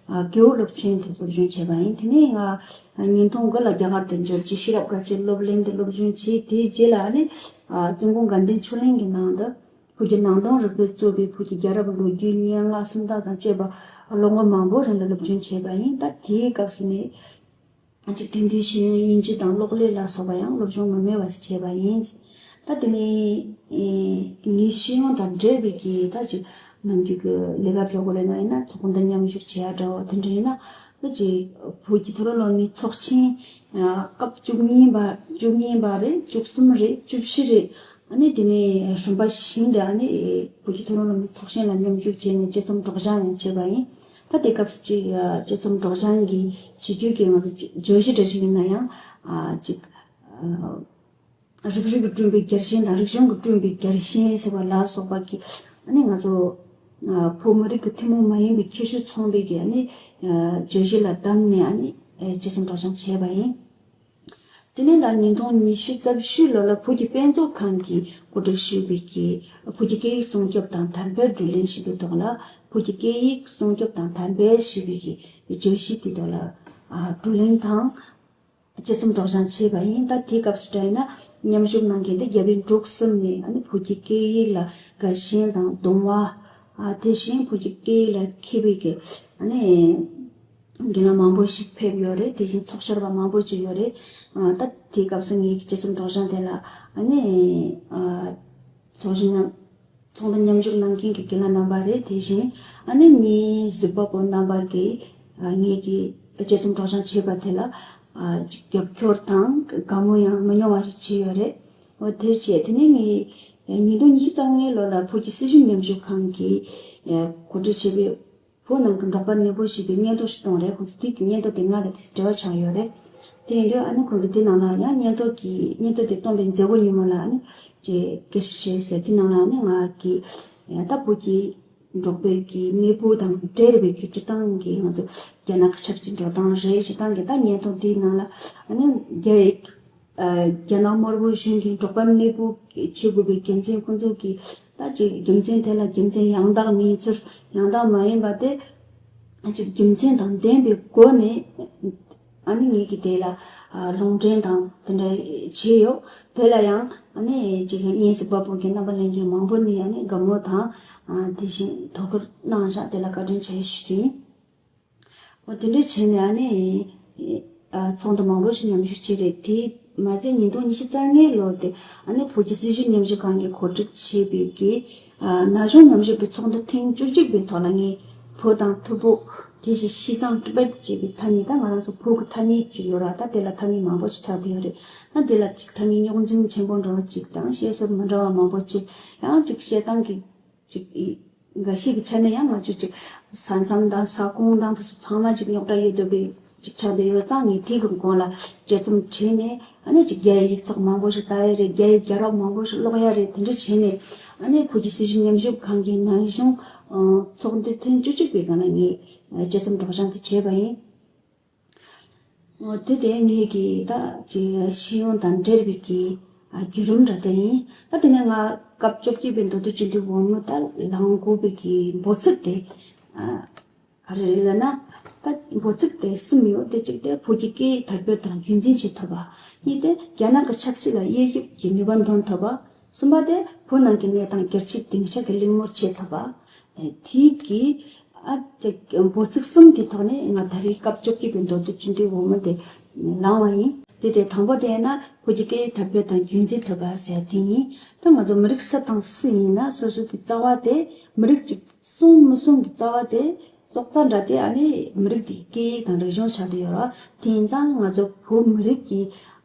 ཨ་རྒེད་འོག་སློབ་ཆེན་དེ་སློབ་སྦྱོང་བྱས་པ་ཡིན། དེ་ནས་ང་ཉིས་སྟོང་དགུ་ལ་རྒྱ་གར་དུ་འབྱོར་རྗེས་ཤེས་རབ་དགའ་ཚལ་སློབ་གླིང་དུ་སློབ་སྦྱོང་བྱས། དེའི་རྗེས་ལ་ཨ་ནི་ཨ་བཙུན་དགོན་དགའ་ལྡན་ཆོས་གླིང་གི་ནང་དུ་བོད་ཀྱི་ནང་དོན་རིག་པས་གཙོས་པའི་བོད་ཀྱི་རྒྱལ་རབས་ལོ་རྒྱུས་སྙན་ངག་སུམ་རྟགས་དང་བཅས་པ་ལོ་ངོ་མང་པོ་རིང་ལ་སློབ་སྦྱོང་བྱས་པ་ཡིན། ད་དེའི་སྐབས་སུ་ནི་ཅིག་དེང་དུས་ཤེས་ཡོན་དབྱིན་ཇི་དང་གློག་ཀླད་ལ་སོགས་པ་ཡང་སློབ་སྦྱོང་མི་དམན་པ་ཞིག་བྱས་པ་ཡིན། ད་དེ་ནས་ཨེ་ངའི་ཤེས་ཡོན་དང་འབྲེལ་བའི་གི་ད་ཅིག་ནམ་རྒྱུན་གྱི་ལས་ཀ་འགྲོ་དགོས་ལས་ན་ཡིན་ན་ཚོགས་འདུ་མཉམ་ཞུགས་བྱེད་ཡ་འདྲ་བོ་དེ་འདྲ་ཡིན་ན། ད་ཅིག་བོད་ཀྱི་མཐོ་རིམ་སློབ་མའི་ཚོགས་ཆེན་ཨ་སྐབས་བཅུ་གཉིས་པ། བཅུ་གཉིས་པ་རེད། བཅུ་གསུམ་རེད། བཅུ་བཞི་རེད། ཨ་ནི་དེ་ནས་རིམ་པ་བཞིན་དུ་ཨ་ནི་བོད་ཀྱི་མཐོ་རིམ་སློབ་མའི་ཚོགས་ཆེན་ལ་མཉམ་ཞུགས་བྱས་ནས་དཔྱད་རྩོམ་སྒྲོག་སྦྱང་ཡང་བྱས་པ་ཡིན། ད་དེ་སྐབས་ཅིག་དཔྱད་རྩོམ་སྒྲོག་སྦྱང་གི་བྱེད་རྒྱུ་གི་ང་ཚོ་བརྗོད་གཞི་འདྲ་ཞིག་ཡིན་ན་ཡང་ཨ་ཅིག་ཨ་རིགས་རུས་ཀྱིས་བསྐྲུན་པའི་རྒྱལ་ཞེན་དང་རིག་གཞུང་གིས་བསྐྲུན་པའི་རྒྱལ་ཞེན་ཟེར་བ་ལ་སོགས་པ་གི་ཨ་ནི་ང་ཚོ་ཨ་བོད་མི་རིགས་ཀྱི་ཐུན་མོང་མ་ཡིན་པའི་ཁྱད་ཆོས་མཚོན་པའི་གི་ཨ་ནི་ཨ་བརྗོད་གཞི་ལ་བདམས་ནས་ཨ་ནི་ཨ་དཔྱད་རྩོམ་སྒྲོག་སྦྱང་བྱས་པ་ཡིན། དེ་ནས་ད་ཉིས་སྟོང་ཉི་ཤུ་རྩ་བཞི་ལོ་ལ་བོད་ཀྱི་དཔེ་མཛོད་ཁང་གིས་གོ་སྒྲིག་ཞུས་པའི་གི་བོད་ཀྱི་སྐད་ཡིག་སྲུང་སྐྱོབ་དང་དར་སྤེལ་བགྲོ་གླེང་ཞེས་པའི་ཐོག་ལ། བོད་ཀྱི་སྐད་ཡིག་སྲུང་སྐྱོབ་དང་དར་སྤེལ་ཞེས་པའི་གི་བརྗོད་གཞི་དེའི་ཐོག་ལ་ཨ་བགྲོ་གླེང་དང་དཔྱད་རྩོམ་སྒྲོག་སྦྱང་བྱས་པ་ཡིན། ད་དེའི་སྐབས་སུ་འདྲ་ཡིན་ན་མཉམ་ཞུགས་གནང་མཁན་དེ་རྒྱ་བལ་འབྲུག་གསུམ་ནས་ཨ་ནི་བོད་ཀྱི་སྐད་ཡིག་ལ་དགའ་ཞེན་དང་དུང་བ། ཨ་དེ་བཞིན་བོད་ཀྱི་སྐད་ཡིག་ལ་མཁས་པའི་གི་ཨ་ནི་རྒན་ལགས་མང་པོ་ཞིག་ཕེབས་ཡོད་རེད། དེ་བཞིན་ཚོགས་བཅར་བ་མང་པོ་ཅིག་ཡོད་རེད། ཨ་ད་དེའི་སྐབས་སུ་ངའི་དཔྱད་རྩོམ་སྒྲོག་སྦྱང་དེ་ལ་ཨ་ནི་ཨ་ཚོགས་ཞུགས་མཉམ་ཚོགས་འདུ་མཉམ་ཞུགས་གནང་མཁན་གྱི་རྒན་ལགས་རྣམ་པ་རེད། དེ་བཞིན་ཨ་ནི་ངའི་གཟིགས་པ་པོ་རྣམ་པ་གིས་ཨ་ངའི་གི་དཔྱད་རྩོམ་སྒྲོག་སྦྱང་བྱས་པ་དེ་ལ་ཨ་ཅིག་རྒྱབ་སྐྱོར་དང་དགའ་མོས་ཡང་མི་ཉུང་བ་ཞིག་བྱས་ཡོད་རེད། འོ་དེར་བྱས། དེ་ནས་ངས་ཉིས་སྟོང་ཉི་ཤུ་རྩ་ལྔའི་ལོ་ལ་བོད་ཀྱི་སྲིད་བྱུས་ཉམས་ཞིབ་ཁང་གིས་གོ་སྒྲིག་བྱས་པའི་བོད་ནང་གི་འབྲོག་པ་ནད་འབུ་ཞེས་པའི་སྙན་ཐོ་ཞིག་བཏོན་རེད། ཁོང་ཚོ་དེ་གི་སྙན་ཐོ་དེ་ང་དང་དེ་འབྲེལ་བ་ཆགས་ཡོད་རེད། དེ་ཡིན་དུས་ཨ་ནི་ཁོང་གིས་དེ་ནང་ལ་ཡང་སྙན་ཐོ་གི་སྙན་ཐོ་དེ་བཏོན་པའི་མཛད་སྒོ་ཉིན་མོ་ལ་ཨ་ནི་ཅིག་དགེ་བཤེས་བཞུགས་ཟེར། དེ་ནང་ལ་ཨ་ནི་ང་གིས་ཡང་ད་བོད་ཀྱི་འབྲོག་པའི་གི་གནས་བབ་དང་འབྲེལ་བའི་གི་སྤྱིར་བཏང་གི་ང་ཚོ་རྒྱ་ནག་གི་ཆབ་སྲིད་འགྲོ་སྟངས་རེད། སྤྱིར་བཏང་གི་ད་སྙན་ཐོ་འདིའི་ནང་ལ་ཨ་ནི་རྒྱ་ཡིག་ཨ་རྒྱ་ནག་དམར་པོ་གཞུང་གིས་འབྲོག་པ་གནས་སྤོ་བྱེད་དགོས་པའི་རྒྱུ་མཚན། ཁོང་ཚོ་གིས་ད་ཅིག་རྒྱུ་མཚན་དེ་ལ་རྒྱུ་མཚན་ཡང་དག་མིན་ཚུལ། ཡང་དག་མ་ཡིན་པ་དེ་ཅིག་རྒྱུ་མཚན་དང་ལྡན་པའི་སྒོ་ནས་ཨ་ནི་ངེད་ཀྱིས་དེ་ལ་ཨ་ལུང་འདྲེན་དང་དེ་འདྲ་བྱས་ཡོད། དེ་ལ་ཡང་ཨ་ནི་ཅིག་སྙན་གཟིགས་པ་པོ་གི་རྣམ་པ་ལྷན་རྒྱས་མང་པོ་ནས་ཨ་ནི་དགའ་མོས་དང་ཨ་དེ་བཞིན་དོ་ཁུར་གནང་བཞག་དེ་ལ་བཀའ་དྲིན་ཆེ་ཞུ་གི་ཡིན། འོ་དེ་འདྲ་བྱས་ནས་ཨ་ནི་ཨ་ཚོགས་འདུ་མང་པོ་ཞིག་མཉམ་ཞུགས་བྱས་རེད། དེ་མ་ཟད་ཉིས་སྟོང་ཉི་ཤུ་རྩ་ལྔའི་ལོ་དེ་ཨ་ནི་བོད་ཀྱི་སྲིད་བྱུས་ཉམས་ཞིབ་ཁང་གིས་གོ་སྒྲིག་བྱས་པའི་གི་ཨ་ན་གཞོན་ཉམས་ཞིབ་པའི་ཚོགས་འདུ་ཐེངས་བཅུ་གཅིག་པའི་ཐོག་ལ་ངས་བོད་དང་ཐུ་བྷོད། དེ་བཞིན་ཤི་ཙང་ཏི་བེད་ཅེས་པའི་ཐ་སྙད། ད་ང་རང་ཚོ་བོད་ཀྱི་ཐ་སྙད་ཅིག་ཡོད་ར། ད་དེ་ལ་ཐ་སྙད་མང་པོ་ཞིག་ཆགས་བསྡད་ཡོད་རེད། ད་དེ་ལ་ཅིག་ཐ་སྙད་རྙོག་འཛིང་ཆེན་པོ་འདྲ་བོ་ཅིག་དང་བཤད་སྲོལ་མི་འདྲ་བ་མང་པོ་ཅིག་ཡང་ཅིག་བཤད་སྟངས་ཀྱི་ཅིག་ཨི་འགའ་ཤས་ཀྱི་ཆ་ནས་ཡང་ང་ཚོས་ཅིག་ས་མཚམས་དང་ས་ཁོངས་དང་དེ་ཚོ་ཚང་མ་ཅིག་རྙོག་དྲ་ཡོད་འདོད་པའི་ཅིག་ཆགས་བསྡད་ཡོད་ཙང་། ངས་དེ་གི་སྐོར་ལ་དཔྱད་རྩོམ་བྲིས་ནས་ཨ་ནི་ཅིག་རྒྱ་ཡི་ཡིག་ཚགས་མང་པོ་ཞིག་ལྟ་ཡ་རེད། རྒྱ་ཡི་རྒྱལ་རབས་མང་པོ་ཞིག་ཀློག་ཡ་རེད། དེ་འདྲ་བྱས་ནས་ཨ་ནི་བོད་ཀྱི་སྲིད་བྱུས་ཉམས་ཞིབ་ཁང་གི་ན་གཞོན་ཨ་ཚོགས་འདུ་ཐེངས་བཅུ་གཅིག་པའི་སྒང་ལ་ངས་དཔྱད་རྩོམ་སྒྲོག་སྦྱང་དེ་བྱས་པ་ཡིན། འོ་དེ་དེ་ངེད་ཀྱི་ད་ཅིག་ཤེས་ཡོན་དང་འབྲེལ་བའི་གི་ཨ་བརྒྱུད་རིམ་འདྲ་དེ་ཡིན། ད་དེ་ནས་ང་སྐབས་བཅོ་བརྒྱད་པའི་མདོ་སྟོད་སྤྱི་འཐུས་འོས་མི་ད་ལངས་དགོས་པའི་གི་འབོད་ཚིག་དེ་ཨ་ག་རེ་རེད་ལབ་ན། ད་འབོད་ཚིག་དེ་གསུམ་ཡོད། དེ་གཅིག་དེ་བོད་ཀྱི་སྐད་ཡིག་དར་སྤེལ་དང་རྒྱུན་འཛིན་བྱེད་ཐུབ་པ། གཉིས་དེ་རྒྱ་ནག་གི་ཆབ་སྲིད་ལ་དབྱེ་ཞིབ་ཀྱི་ནུས་པ་འདོན་ཐུབ་པ། གསུམ་པ་དེ་བོད་ནང་གི་གནས་སྟངས་རྒྱལ་སྤྱིའི་སྡིངས་ཆ་གི་གླེང་མོལ་བྱེད་ཐུབ་པ། ཨེ་དེའི་གི་ཨ་དེ་འབོད་ཚིག་གསུམ་དེའི་ཐོག་ནས་ང་ད་རེས་སྐབས་བཅོ་བརྒྱད་པའི་མདོ་སྟོད་སྤྱི་འཐུས་འོས་མི་དེ་ལངས་པ་ཡིན། དེ་དེ་དང་པོ་དེ་ཡིན་ན་བོད་ཀྱི་སྐད་ཡིག་དར་སྤེལ་དང་རྒྱུན་འཛིན་ཐུབ་པ་ཟེར་དེ་ཡིན། ད་ང་ཚོ་མི་རིགས་སུ་དང་སུ་ཡིན་ན་སོ་སོ་གི་རྩ་བ་དེ་མི་རིགས་གཅིག་གསུང་མི་གསུང་གི་རྩ་བ་དེ་སྲོག་རྩ་འདྲ་དེ་ཨ་ནི་མི་རིགས་དེའི་སྐད་ཡིག་དང་རིག་གཞུང་ཆགས་བསྡད་ཡོད་ར། དེ་ཡིན་ཙང་ང་ཚོ་བོད་མི་རིགས་ཀྱི་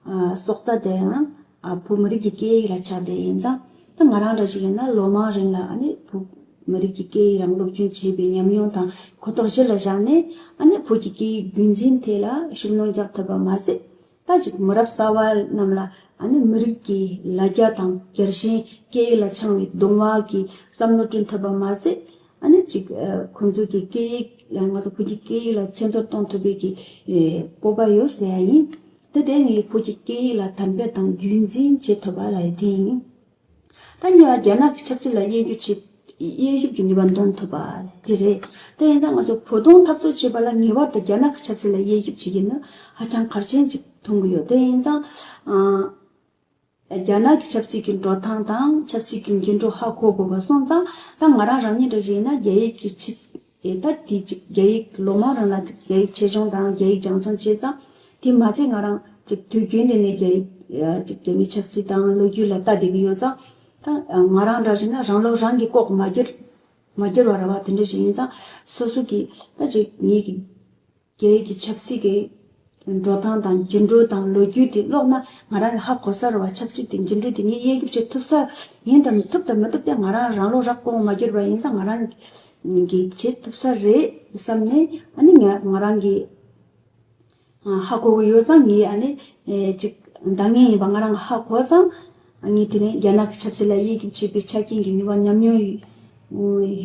ཨ་སྲོག་རྩ་དེའང་ཨ་བོད་མི་རིགས་ཀྱི་སྐད་ཡིག་ལ་ཆགས་བསྡད་ཡིན་ཙང་། ད་ང་རང་འདྲ་ཞིག་ཡིན་ན་ལོ་མང་རིང་ལ་ཨ་ནི་བོད་ མི་རིགས་ཀྱི་སྐད་ཡིག་རང་སློབ་སྦྱོང་བྱེད་པའི་ཉམས་མྱོང་དང་གོ་རྟོགས་གཞི་ལ་བཞག་ནས། ཨ་ནི་བོད་ཀྱི་སྐད་ཡིག་རྒྱུན་འཛིན་ཐད་ལ་ཤུགས་སྣོན་རྒྱག་ཐུབ་པ་མ་ཟད། ད་ཅིག་མི་རབས་གསར་བ་རྣམས་ལ་ཨ་ནི་མི་རིགས་ཀྱི་ལ་རྒྱ་དང་རྒྱལ་ཞེན་སྐད་ཡིག་ལ་འཆང་བའི་གདུང་བ་གི་བསམ་བློ་བསྐྲུན་ཐུབ་པ་མ་ཟད། ཨ་ནི་ཅིག་ཨ་ཁོང་ཚོ་གི་སྐད་ཡིག་ལ་ང་ཚོ་བོད་ཀྱི་སྐད་ཡིག་ལ་མཚན་ཐོ་གཏོང་ཐུབ་པའི་གི་ཨེ་སྤོབས་པ་ཡོད་ཟེར་ཡ་ཡིན། དེ་དེ་ངས་བོད་ཀྱི་སྐད་ཡིག་ལ་དར་སྤེལ་དང་རྒྱུན་འཛིན་བྱེད་ཐུབ་པ་ལ་ཡི་དེ་ཡིན། ད་གཉིས་པ་རྒྱ་ནག་གི་ཆབ་སྲིད་ལ་དབྱེ་ཞིབ་བྱེད། དབྱེ་ཞིབ་ཀྱི་ནུས་པ་འདོན་ཐུབ་པ་དེ་རེད། དེ་ཡིན་ཙང་ང་ཚོ་བོད་དོན་འཐབ་རྩོད་བྱེད་པ་ལ་ངེས་པར་དུ་རྒྱ་ནག་གི་ཆབ་སྲིད་ལ་དབྱེ་ཞིབ་བྱེད་ཀྱི་ནི་ཧ་ཅང་གལ་ཆེན་ཅིག་མཐོང་གི་ཡོད། དེ་ཡིན་ཙང་ཨ་རྒྱ་ནག་གི་ཆབ་སྲིད་ཀྱི་འགྲོ་སྟངས་དང་ཆབ་སྲིད་ཀྱི་འགྱུར་འགྲོས་ཧ་གོ་དགོས་པ་སོང་ཙང་། ད་ང་རང་རང་ཉིད་འདྲ་ཞིག་ཡིན་ན་རྒྱ་ཡིག་གི་ཆེད། ཨེ་ད་དེ་ཅིག་རྒྱ་ཡིག་ལོ་མང་རིང་ལ་རྒྱ་ཡིག་ཆེད་སྦྱོང་དང་རྒྱ་ཡིག་སྦྱང་བརྩོན་བྱས་ཙང་། དེ་མ་ཚད་ང་རང་ཅིག་དུས་རྒྱུན་དུ་ནས་རྒྱ་ཡིག་ཨ་ཅིག་རྒྱ་མིའི་ཆབ་སྲིད་དང་ལོ་རྒྱུས་ལ་ལྟ་བསྡད་ཀྱི་ཡོད་ཙང་། ད་ང་རང་འདྲ་ཞིག་ན་རང་བློ་རང་གིས་ལྐོག་མ་གྱུར་མ་གྱུར་བ་ར་བ་དེ་འདྲ་ཞིག་ཡིན་ཙང་། སོ་སོ་གིས་ད་ཅིག་ངེད་ཀྱི་རྒྱ་ཡིག་གི་ཆབ་སྲིད་ཀྱི་འགྲོ་སྟངས་དང་འགྱུར་འགྲོས་དང་ལོ་རྒྱུས་དེ་ཀློག་ན་ང་རང་གི་ཧ་གོ་ས་ར་བ། ཆབ་སྲིད་དེ་འགྱུར་འགྲོས་དེ་ངས་དབྱེ་ཞིབ་བྱེད་ཐུབ་ས་ཡིན་དང་ཐུབ་དང་མི་ཐུབ་དེ་ང་རང་རང་བློ་རག་ལྐོག་མ་གྱུར་བ་ཡིན་ཙང་། ང་རང་གིས་བྱེད་ཐུབ་ས་རེད་བསམ་ནས། ཨ་ནི་ང་ང་རང་གིས་ཧ་གོ་གི་ཡོད་ཙང་། ངས་ཨ་ནི་ཨེ་ཅིག་འདང་ངེས་ཡིན་པ་ང་རང་གིས་ཧ་གོ་ཙང་། ངས་དེ་ནས་རྒྱ་ནག་གི་ཆབ་སྲིད་ལ་དབྱེ་ཞིབ་བྱེད་པའི་ཆ་རྐྱེན་གྱི་ནུས་པ་ཉམས་མྱོང་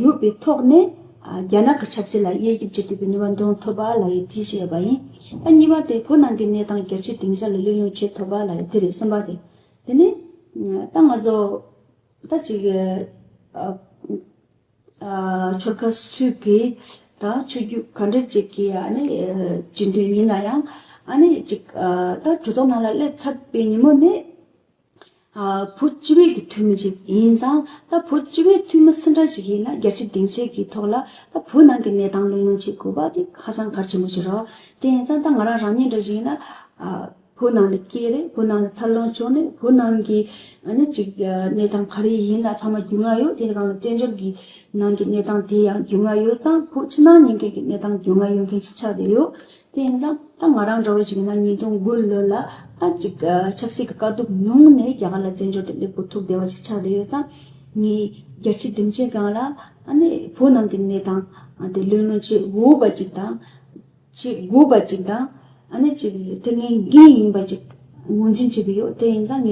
ཡོད་པའི་ཐོག་ནས། རྒྱ་ནག་གི་ཆབ་སྲིད་ལ་དབྱེ་ཞིབ་བྱེད་ཐུབ་པའི་ནུས་པ་འདོན་ཐུབ་པ་ལ་ཡི་དེ་བཤད་པ་ཡིན། ད་གཉིས་པ་དེ་བོད་ནང་གི་གནས་སྟངས་རྒྱལ་སྤྱིའི་སྡིངས་ཆ་ལ་གླེང་སློང་བྱེད་ཐུབ་པ་ལ་ཡི་དེ་རེད། གསུམ་པ་དེ། དེ་ནས་ད་ང་ཚོ་ད་ཅིག་ཨ་ཨ་ཆོལ་ཁ་སུ་གི་དང་ཆོས་བརྒྱུད་ག་འདྲ་ཅིག་གི་ཨ་ནི་ཨ་སྤྱི་འཐུས་ཡིན་ན་ཡང་། ཨ་ནི་ཅིག་ཨ་ད་གྲོས་ཚོགས་ནང་ལ་སླེབས་ཚར་བའི་ཉིན་མོ་ནས། ཨ་བོད་སྤྱི་པའི་གི་འཐུས་མི་ཅིག་ཡིན་ཙང་། ད་བོད་སྤྱི་པའི་འཐུས་མི་སུ་འདྲ་ཞིག་ཡིན་ན་རྒྱལ་སྤྱིའི་སྡིངས་ཆའི་གི་ཐོག་ལ་ད་བོད་ནང་གི་གནས་སྟངས་གླེང་སློང་བྱེད་དགོས་པ་དེ་ཧ་ཅང་གལ་ཆེན་པོ་ཞིག་རེད། དེ་ཡིན་ཙང་ད་ང་རང་རང་ཉིད་འདྲ་ཞིག་ཡིན་ན། ཨ་བོད་ནང་ལ་སྐྱེས་རེད། བོད་ནང་ལ་འཚར་ལོངས་བྱུང་ནས། བོད་ནང་གི་ཨ་ནི་ཅིག་ཨ་གནས་སྟངས་ག་རེ་ཡིན་ན་ཚང་མ་རྒྱུས་མངའ་ཡོད། དེ་རང་ལ་བཙན་བྱོལ་གྱི་ནང་གི་གནས་སྟངས་དེ་ཡང་རྒྱུས་མངའ་ཡོད་ཙང་། བོད་ཕྱི་ནང་གཉིས་ཀའི་གི་གནས་སྟངས་རྒྱུས་མངའ་ཡོད་མཁན་ཞིག་ཆགས་བསྡད་ཡོད། དེ་ཡིན་ཙང་ད་ང་རང་འདྲ་བོ་ཞིག་ཡིན་ན་ཉིས་སྟོང་དགུ་ལོ་ལ་ཨ་ཅིག་ཨ་ཆབ་སྲིད་ཀྱི་དཀའ་སྡུག་མྱོང་ནས་རྒྱ་གར་ལ་བཙན་བྱོལ་དུ་སླེབས་དགོས་ཐུག་བསྡད་པ་ཞིག་ཆགས་བསྡད་ཡོད་ཙང་། ངས་རྒྱལ་སྤྱིའི་སྡིངས་ཆའི་སྒང་ལ་ཨ་ནི་བོད་ནང་གི་གནས་སྟངས་ཨ་དེ་གླེང་སློང་བྱེད་འོས་པ་ཅིག་དང་། བྱེད་དགོས་པ་ཅིག་དང་། ཨ་ནི་ཅིག་དེ་ངའི་འགན་ཡིན་པ་ཅིག་ངོས་འཛིན་བྱེད་ཀྱི་ཡོད། དེ་ཡིན་ཙང་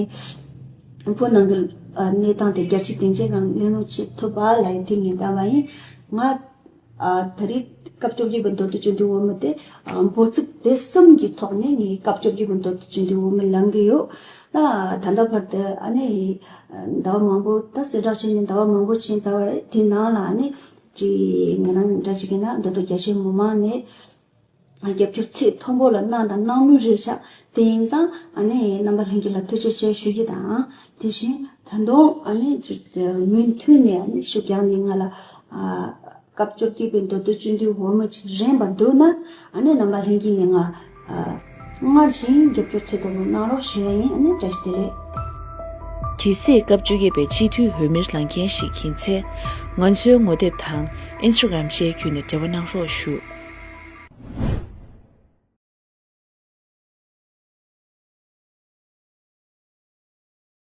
ངས་བོད་ནང་གི་ཨ་གནས་སྟངས་དེ་རྒྱལ་སྤྱིའི་སྡིངས་ཆའི་སྒང་གླེང་སློང་བྱེད་ཐུབ་པ་ལ་ཡི་དེ་ངས་བལྟ་བ་ཡིན། ང་ཨ་ད་རེས་སྐབས་བཅོ་བརྒྱད་པའི་མདོ་སྟོད་སྤྱི་འཐུས་འོས་མི་དེ་ཨ་འབོད་ཚིག་དེ་གསུམ་གྱི་ཐོག་ནས་ངས་སྐབས་བཅོ་བརྒྱད་པའི་མདོ་སྟོད་སྤྱི་འཐུས་འོས་མི་ལངས་ཀྱི་ཡོད། ད་ད་ལྟ་བར་དུ་ཨ་ནི་ཟླ་བ་མང་པོ། ད་གསལ་བསྒྲགས་བྱས་ནས་ཟླ་བ་མང་པོ་ཕྱིན་ཚར་བ་རེད། དེ་ནང་ལ་ཨ་ནི་ཅིག་ང་རང་འདྲ་ཅིག་ཡིན་ན་མདོ་སྟོད་རྒྱ་ཆེའི་མི་མང་ནས་རྒྱབ་སྐྱོར་ཚད་མཐོན་པོ་ལ་གནང་དང་གནང་མུས་རེད་ཤག་དེ་ཡིན་ཙང་ཨ་ནི་རྣམ་པ་ལྷན་རྒྱས་ལ་ཐུགས་རྗེ་ཆེ་ཞུ་རྒྱུ་དང་། དེ་བཞིན་ད་དུང་ཨ་ནི་ཅིག་མུ་མཐུད་ནས་ཨ་ནི་ཤུགས་རྒྱག་ནས་ང་ལ་ཨ་སྐབས་བཅོ་བརྒྱད་པའི་མདོ་སྟོད་སྤྱི་འཐུས་འོས་མི་ཅིག་རན་པ་འདུག་ན། ཨ་ནི་རྣམ་པ་ལྷན་རྒྱས་ནས་ང་ཨ་སྔར་བཞིན་རྒྱབ་སྐྱོར་ཚད་མཐོན་པོ་གནང་རོགས་ཞུ་ཡ་ཡིན། ཨ་ནི་བཀྲ་ཤིས་བདེ་ལེགས། གལ་སྲིད་སྐབས་བཅོ་བརྒྱད་པའི་སྤྱི་འཐུས་འོས་མིར་ལངས་མཁན་ཞིག་ཡིན་ཚེ། ང་ཚོའི་ངོ་དེབ་དང་ཨིན་སི་ཊ་གྷི་རམ་བཅས་བརྒྱུད་ནས་འབྲེལ་བ་གནང་རོགས་ཞུ།